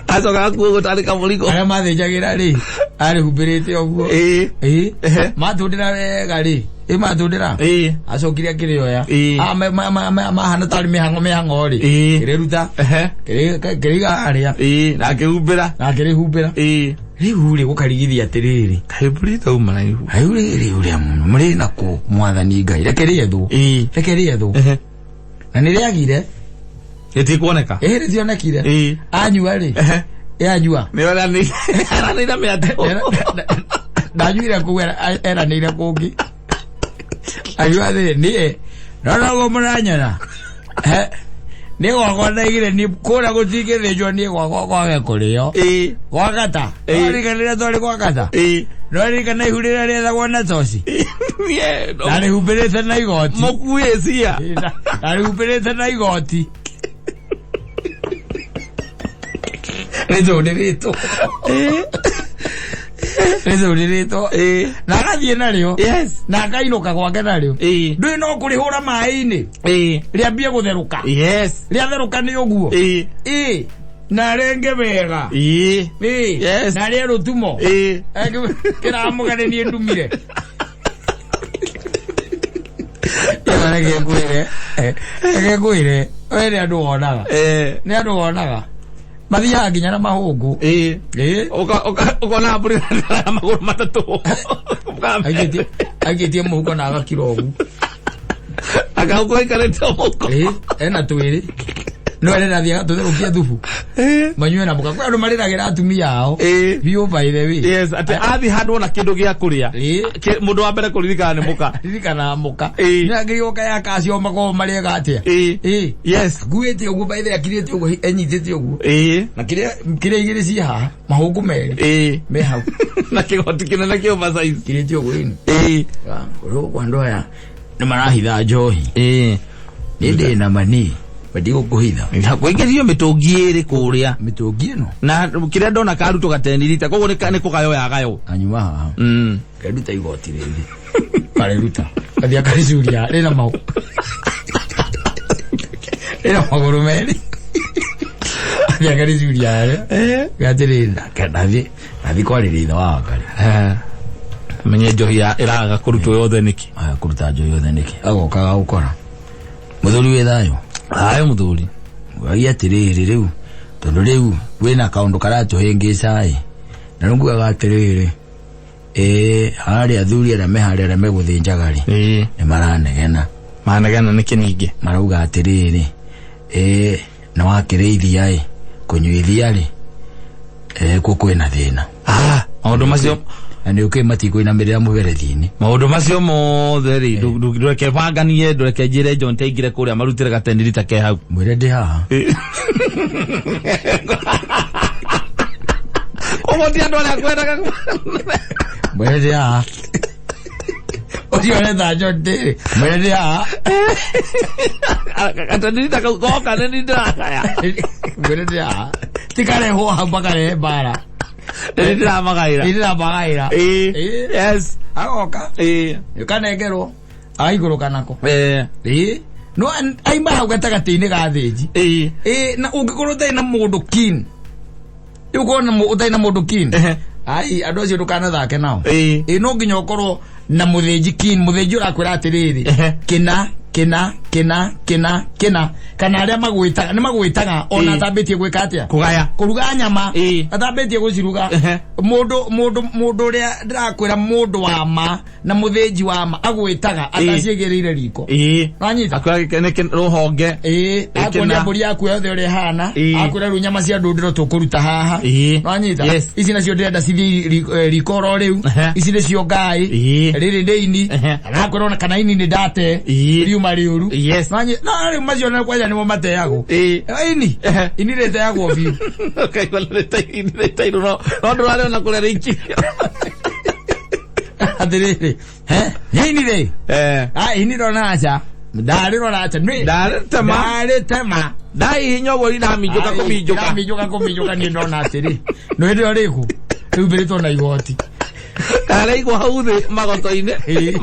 S2: Acoka gakuo gũtarĩ kamũrigo.
S1: Arĩa mathĩnjagĩra rĩ, arĩhumbĩrĩte ũguo.
S2: Ĩĩ.
S1: Ĩĩ.
S2: Ehe.
S1: Matũndĩra wega rĩ, ĩ matũndĩra,
S2: Ĩĩ.
S1: acokire akĩrĩoya.
S2: Ĩĩ.
S1: Ah, mahana tarĩ mĩhang'o mĩhang'o rĩ,
S2: Ĩĩ.
S1: kĩrĩruta,
S2: Ehe.
S1: kĩrĩiga harĩa.
S2: Ĩĩ. Na akĩhumbĩra.
S1: Na akĩrĩhumbĩra.
S2: Ĩĩ.
S1: Rĩu rĩ, gũkarigithia atĩrĩrĩ,
S2: Kaĩ tauma na ihu.
S1: rĩu rĩrĩ ũrĩa mũno mũrĩ nakũ, mwathani Ngai, reke rĩethwo.
S2: Ĩĩ.
S1: Reke rĩethwo.
S2: Ehe.
S1: Na nĩ rĩagire.
S2: Rĩtikuoneka.
S1: Ĩĩ, rĩtionekire.
S2: Ĩĩ.
S1: Anyua rĩ,
S2: Ehe.
S1: ĩ anyua.
S2: Nĩ eranĩire mĩatũ.
S1: Ndanyuire kũu, eranĩire kũngĩ. Anyua thĩ niĩ no noguo mũranyona. Nĩ gwakwa ndaigire niĩ kũrĩa gũtingĩthĩnjwo, niĩ gwakwa kwage kũrĩo.
S2: Ĩĩ.
S1: Gwakata.
S2: Ĩĩ.
S1: Norikanĩra twarĩ gwakata.
S2: Ĩĩ.
S1: Norikana ihu rĩrĩa rĩethagwo na toci.
S2: Niĩ
S1: Ndarĩhumbĩrĩte na igoti.
S2: mũkuĩ cia.
S1: Ndarĩhumbĩrĩte na igoti. Rĩthũndĩrĩtwo.
S2: Ĩĩ.
S1: Rĩthũndĩrĩtwo.
S2: Ĩĩ.
S1: Na agathiĩ narĩo.
S2: Yes.
S1: Na akainũka gwake narĩo.
S2: Ĩĩ.
S1: Ndũĩ no kũrĩhũra maĩ-inĩ.
S2: Ĩĩ.
S1: Rĩambie gũtherũka.
S2: Yes.
S1: Rĩatherũka nĩ ũguo.
S2: Ĩĩ.
S1: Ĩĩ. Na renge wega.
S2: Ĩĩ.
S1: Ĩĩ.
S2: Yes.
S1: Na rĩe rũtumo.
S2: Ĩĩ.
S1: Kĩramũgane niĩ ndumire. Reke ngwĩre. Reke ngwĩre. We nĩ andũ wonaga.
S2: Ĩĩ.
S1: Nĩ andũ wonaga. Mathiaga nginya na mahũngũ.
S2: Ĩĩ.
S1: Ĩĩ.
S2: Ũkona mbũri na magũrũ matatũ.
S1: Aikĩtie mũhuko na agakira ũguo.
S2: Akahuko aikarĩte mũhuko.
S1: Ĩĩ, ena twĩrĩ. No ere nathiĩ agatũtherũkia thubu.
S2: Ĩĩ.
S1: Manyue na mũka. Kwĩ andũ marĩragĩra atumia ao.
S2: Ĩĩ.
S1: Biũ by the way.
S2: Yes, atĩ athiĩ handũ ona kĩndũ gĩa kũrĩa.
S1: Ĩĩ.
S2: Mũndũ wa mbere kũririkana nĩ mũka.
S1: Ririkana mũka.
S2: Ĩĩ.
S1: Nĩ agĩrĩirwo kaya kacio makoragwo marĩega atĩa.
S2: Ĩĩ.
S1: Ĩĩ.
S2: Yes.
S1: Nguĩte ũguo by the way, akirĩte ũguo, enyitĩte ũguo.
S2: Ĩĩ.
S1: Na kĩrĩa kĩrĩa igĩrĩ ciĩ haha, mahũngũ merĩ.
S2: Ĩĩ.
S1: Me hau.
S2: Na kĩgoti kĩnene kĩ oversize.
S1: Kirĩte ũguo ĩni.
S2: Ĩĩ.
S1: Rĩu andũ aya nĩ marahitha njohi.
S2: Ĩĩ.
S1: Nĩ ndĩ na mani. Ndigũkũhitha.
S2: Kũingĩrio mĩtũngi ĩrĩ kũrĩa.
S1: Mĩtũngi ĩno.
S2: Na kĩrĩa ndona karutwo gateni rita koguo nĩ kũgayo ya gayo.
S1: Anyuma haha. Karuta igoti rĩrĩ. Karĩruta. Gathiĩ akarĩcuria rĩna mau. Rĩna magũrũ merĩ. Athiĩ akarĩcuria harĩa.
S2: Eh.
S1: Gatĩrĩrĩ ndathiĩ nathiĩ kwarĩria ithe wa Wangarĩ.
S2: Menye njohi ĩraga kũrutwo yothe nĩkĩ.
S1: Aya kũruta njohi yothe nĩkĩ? Agoka agagũkora. Mũthuri wĩ thayũ.
S2: Thayũ mũthuri.
S1: Wagia atĩrĩrĩ rĩu tondũ rĩu wĩna kaũndũ karatũhĩngĩca ĩ. Na rĩu ngugaga atĩrĩrĩ, ĩĩ harĩa athuri arĩa me harĩa arĩa megũthĩnjaga rĩ,
S2: Ĩĩ.
S1: nĩ maranegena.
S2: Manegena nĩkĩ ningĩ?
S1: Marauga atĩrĩrĩ, ĩĩ nĩ wakĩrĩithia ĩ, kũnyuithia rĩ, kuo kwĩna thĩna.
S2: Ah, maũndũ macio
S1: Na nĩ ũkĩ matikũinamĩrĩra mũberethi-inĩ.
S2: maũndũ macio mothe rĩ, ndũreke banganie, ndũreke njĩre John Taingire kũrĩa marutĩre gateni rita ke hau.
S1: Mwĩre ndĩ haha.
S2: Koguo ti andũ arĩa kwendaga.
S1: Mwĩre ndĩ haha. Ũcio ũretha John Ndĩrĩ. Mwĩre ndĩ haha.
S2: Gateni rita kau goka nĩ niĩ ndĩrakaya.
S1: Mwĩre ndĩ haha. Tikarehwo hau makarehe mbara.
S2: Nĩ niĩ ndĩramagaĩra.
S1: Nĩ ndĩramagaĩra.
S2: Ĩĩ.
S1: Ĩĩ.
S2: Yes.
S1: Agoka.
S2: Ĩĩ.
S1: Kanengerwo. Agaikũrũka nako.
S2: Ĩĩ.
S1: Ĩĩ. No aima hau gatagatĩ-inĩ ga thĩnji.
S2: Ĩĩ.
S1: Ĩĩ, na ũngĩkorwo ũtarĩ na mũndũ keen. Rĩu ũkorwo na ũtarĩ na mũndũ keen.
S2: Ehe.
S1: Ai, andũ acio ndũkanathake nao.
S2: Ĩĩ.
S1: Ĩĩ, no nginya ũkorwo na mũthĩnji keen, mũthĩnji ũrakwĩra atĩrĩrĩ,
S2: Ehe.
S1: kĩna kĩna kĩna kĩna kĩna, kana arĩa magwĩtaga nĩ magwĩtaga ona
S2: Ĩĩ.
S1: atambĩtie gwĩka atĩa,
S2: Kũgaya.
S1: kũruga nyama,
S2: Ĩĩ.
S1: atambĩtie gũciruga.
S2: Ehe.
S1: Mũndũ mũndũ mũndũ ũrĩa ndĩrakwĩra, mũndũ wa ma na mũthĩnji wa ma agwĩtaga ataciĩgĩrĩire riko.
S2: Ĩĩ.
S1: Wanyita?
S2: Akwĩra nĩ rũhonge.
S1: Ĩĩ, akuonia mbũri yaku yothe ũrĩa ĩhana.
S2: Ĩĩ.
S1: Akwĩra rĩu nyama cia ndũndĩro tũkũruta haha.
S2: Ĩĩ.
S1: Wanyita?
S2: Yes.
S1: Ici nacio ndĩrenda cithiĩ riko oro rĩu.
S2: Ehe.
S1: Ici nĩcio ngaĩ.
S2: Ĩĩ.
S1: Rĩrĩ nĩ ini.
S2: Ehe.
S1: Kana akwĩra ona kana ini nĩ ndate.
S2: Ĩĩ.
S1: Riuma rĩũru.
S2: Ĩĩ. Yes.
S1: No rĩu macio na kwanja nĩmo mateagwo.
S2: Ĩĩ.
S1: Ini.
S2: Ehe.
S1: Ini rĩteagwo biũ.
S2: Ũkaigua nĩ rĩtairwo no ndũrarĩona kũrĩa rĩikirio.
S1: Atĩrĩrĩ. He? Ini rĩ.
S2: Eh.
S1: Ah, ini rona aca. Ndarĩrora aca. Nĩ.
S2: Ndarĩtema.
S1: Ndarĩtema.
S2: Ndaihinya ũguo iraminjũka kũminjũka.
S1: Iraminjũka kũminjũka niĩ ndona atĩrĩ. No hĩndĩ ĩyo rĩku. Rĩumbĩrĩtwo na igoti.
S2: Karaigwo hau thĩ magoto-inĩ.
S1: Ĩĩ.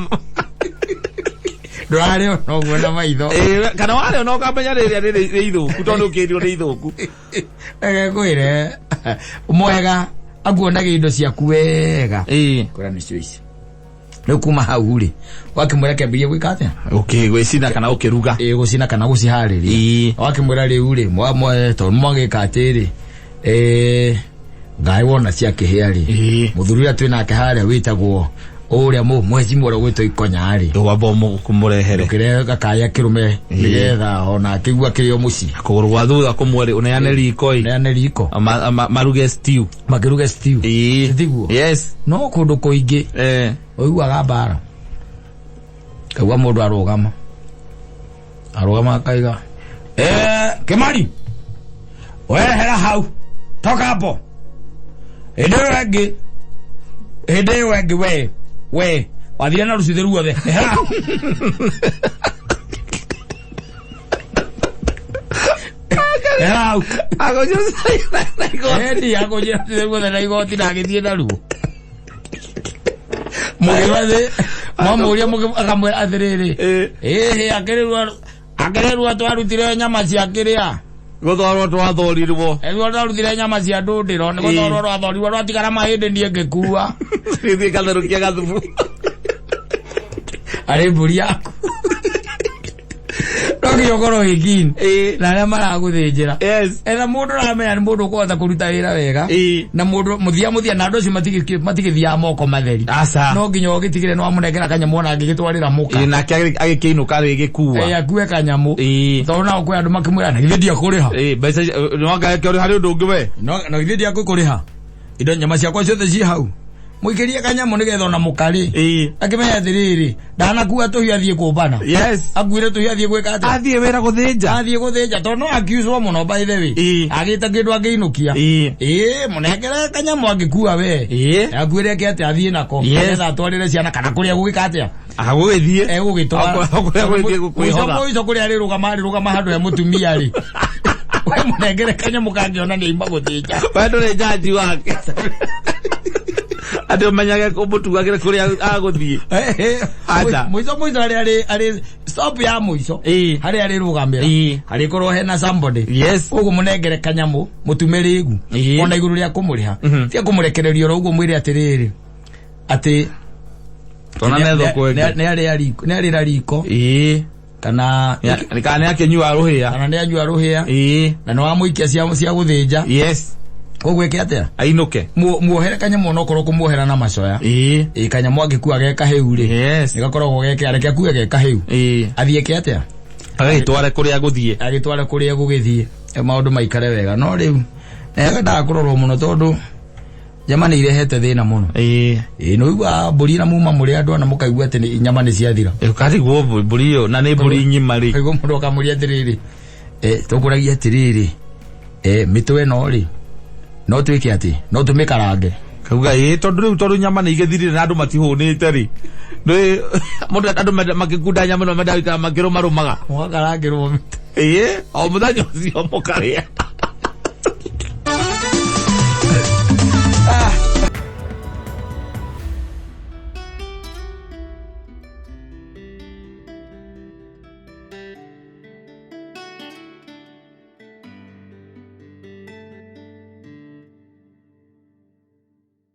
S1: Ndũrarĩona ũguo na maitho.
S2: Ĩĩ, kana warĩona ũkamenya rĩrĩa nĩ ithũku tondũ ũkĩrirwo nĩ ithũku.
S1: Reke ngwĩre mwega akuonagia indo ciaku wega.
S2: Ĩĩ.
S1: Kũra nĩcio ici. Rĩu kuma hau rĩ, wakĩmwĩra kĩambĩrĩrie gwĩka atĩa?
S2: Ũkĩgwĩcina kana ũkĩruga.
S1: Ĩĩ gũcina kana gũciharĩria.
S2: Ĩĩ.
S1: Wakĩmwĩra rĩu rĩ, tondũ mwagĩka atĩrĩ, ngaĩ wona ciakĩhĩa rĩ,
S2: Ĩĩ.
S1: mũthuri ũrĩa twĩ nake harĩa wĩtagwo ũrĩa mwecimu ũrĩa ũgwĩtwo ikonya rĩ,
S2: Wamba ũmũrehere.
S1: kĩrĩa gakaya kĩrũme nĩgetha ona akĩigua kĩrĩ o mũciĩ.
S2: Kũgũrũ gwa thutha kũmwe rĩ, ũneane riko ĩ.
S1: Neane riko.
S2: Maruge stew.
S1: Makĩruge stew.
S2: Ĩĩ.
S1: Tiguo?
S2: Yes.
S1: No kũndũ kũingĩ
S2: Eh.
S1: ũiguaga mbara. Kaigua mũndũ arũgama. Arũgama akaiga, Kĩmari, wehera hau, toka hapo. Hĩndĩ ĩyo ĩngĩ, hĩndĩ ĩyo ĩngĩ we, wathire na rũcuthĩ ruothe. Ehera hau. Ehera hau. Endi akũnjĩra rũcuthĩ ruothe na igoti na agĩthiĩ naruo. Mũgĩbathĩ, mwamũria akamwĩra atĩrĩrĩ, ĩhĩ akĩrĩrua twarutire nyama cia kĩrĩa.
S2: Gũthorwo twathorirwo.
S1: Rĩu twarutire nyama cia ndũndĩro, nĩ gũthorwo rwathorirwo rwatigara mahĩndĩ niĩ ngĩkua.
S2: Gĩthiĩ gatherũkia gathubu.
S1: Arĩ mbũri yaku. No nginya ũkorwo wĩ keen.
S2: Ĩĩ.
S1: Na arĩa maragũthĩnjĩra.
S2: Yes.
S1: Etha mũndũ ũramenya nĩ mũndũ ũkũhota kũruta wĩra wega.
S2: Ĩĩ.
S1: Na mũndũ mũthia mũthia na andũ acio matigĩthiaga moko matheri.
S2: Aca.
S1: No nginya ũgĩtigĩre nĩ wamũnengera kanyamũ ona angĩgĩtwarĩra mũka.
S2: Ĩĩ, nake agĩkĩinũka rĩgĩkua.
S1: Ĩĩ, akue kanyamũ.
S2: Ĩĩ.
S1: Tondũ nao kwĩ andũ makĩmwĩra na githĩ ndiakũrĩha.
S2: Ĩĩ, mbeca nĩ wanga harĩ ũndũ ũngĩ we.
S1: No na githĩ ndiakũkũrĩha. Indo nyama ciakwa ciothe ciĩ hau. Mũikĩrie kanyamũ nĩgetha ona mũkarĩ.
S2: Ĩĩ.
S1: Akĩmenya atĩrĩrĩ, ndanakua tũhiũ athiĩ kũmbana.
S2: Yes.
S1: Akuire tũhiũ athiĩ gwĩka atĩa?
S2: Athiĩ wĩra gũthĩnja.
S1: Athiĩ gũthĩnja tondũ no akiucwo mũno by the way.
S2: Ĩĩ.
S1: Agĩte kĩndũ angĩinũkia.
S2: Ĩĩ.
S1: Ĩĩ, mũnengere kanyamũ angĩkua we.
S2: Ĩĩ.
S1: Akuire eke atĩa athiĩ nako.
S2: Yes.
S1: Nĩgetha atwarĩre ciana kana kũrĩa gũgĩka atĩa?
S2: Agũgĩthiĩ.
S1: Egũgĩtwara.
S2: Kũrĩa gũgĩthiĩ kwĩhotha.
S1: Mũico kũrĩa arĩrũgama arĩrũgama handũ he mũtumia rĩ. We mũnengere kanyamũ kangĩona nĩ aima gũthĩnja.
S2: We ndũrĩ jaji wake. Atĩ ũmenyage ũmũtugagĩre kũrĩa agũthiĩ. Aca.
S1: Mũico mũico harĩa arĩ stop ya mũico.
S2: Ĩĩ.
S1: Harĩa arĩrũgamĩra.
S2: Ĩĩ.
S1: Harĩkorwo hena somebody.
S2: Yes.
S1: Koguo mũnengere kanyamũ mũtume rĩgu.
S2: Ĩĩ.
S1: Ona igũrũ rĩa kũmũrĩha.
S2: Mhm.
S1: Tia kũmũrekereria oro ũguo mwĩre atĩrĩrĩ. Atĩ
S2: Tona nĩ thoko ĩngĩ.
S1: nĩ arĩra riko
S2: Ĩĩ.
S1: kana
S2: Kana nĩ akĩnyua rũhĩa.
S1: kana nĩ anyua rũhĩa
S2: Ĩĩ.
S1: na nĩ wamũikia cia gũthĩnja.
S2: Yes.
S1: Koguo ĩke atĩa?
S2: Ainũke.
S1: Muohere kanyamũ onokorwo kũmuohera na macoya.
S2: Ĩĩ.
S1: Ĩĩ kanyamũ angĩkua ge kahĩu rĩ.
S2: Yes.
S1: Nĩ gakoragwo geke reke akue ge kahĩu.
S2: Ĩĩ.
S1: Athiĩ eke atĩa?
S2: Agagĩtware kũrĩa gũthiĩ.
S1: Agĩtware kũrĩa gũgĩthiĩ. Maũndũ maikare wega. No rĩu nĩendaga kũrorwo mũno tondũ nyama nĩ irehete thĩna mũno.
S2: Ĩĩ.
S1: Ĩĩ nĩ ũiguaga mbũri na muma mũrĩ andũ ana mũkaigua atĩ nyama nĩ ciathira.
S2: Ũkarigwo mbũri ĩyo na nĩ mbũri ng'ima rĩ.
S1: Ũkaigua mũndũ akamũria atĩrĩrĩ, tũkũragia atĩrĩrĩ, mĩtwe ĩno rĩ, no twĩke atĩ, no tũmĩkarange.
S2: Kauga ĩĩ tondũ rĩu tondũ nyama nĩ igĩthirire na andũ matihũnĩte rĩ. Nĩ mũndũ andũ makĩkunda nyama no mendaga gũikara makĩrũmarũmaga.
S1: Mũgakarangĩrwo mĩtwe.
S2: Ĩĩ, o mũthenya ũcio mũkarĩa.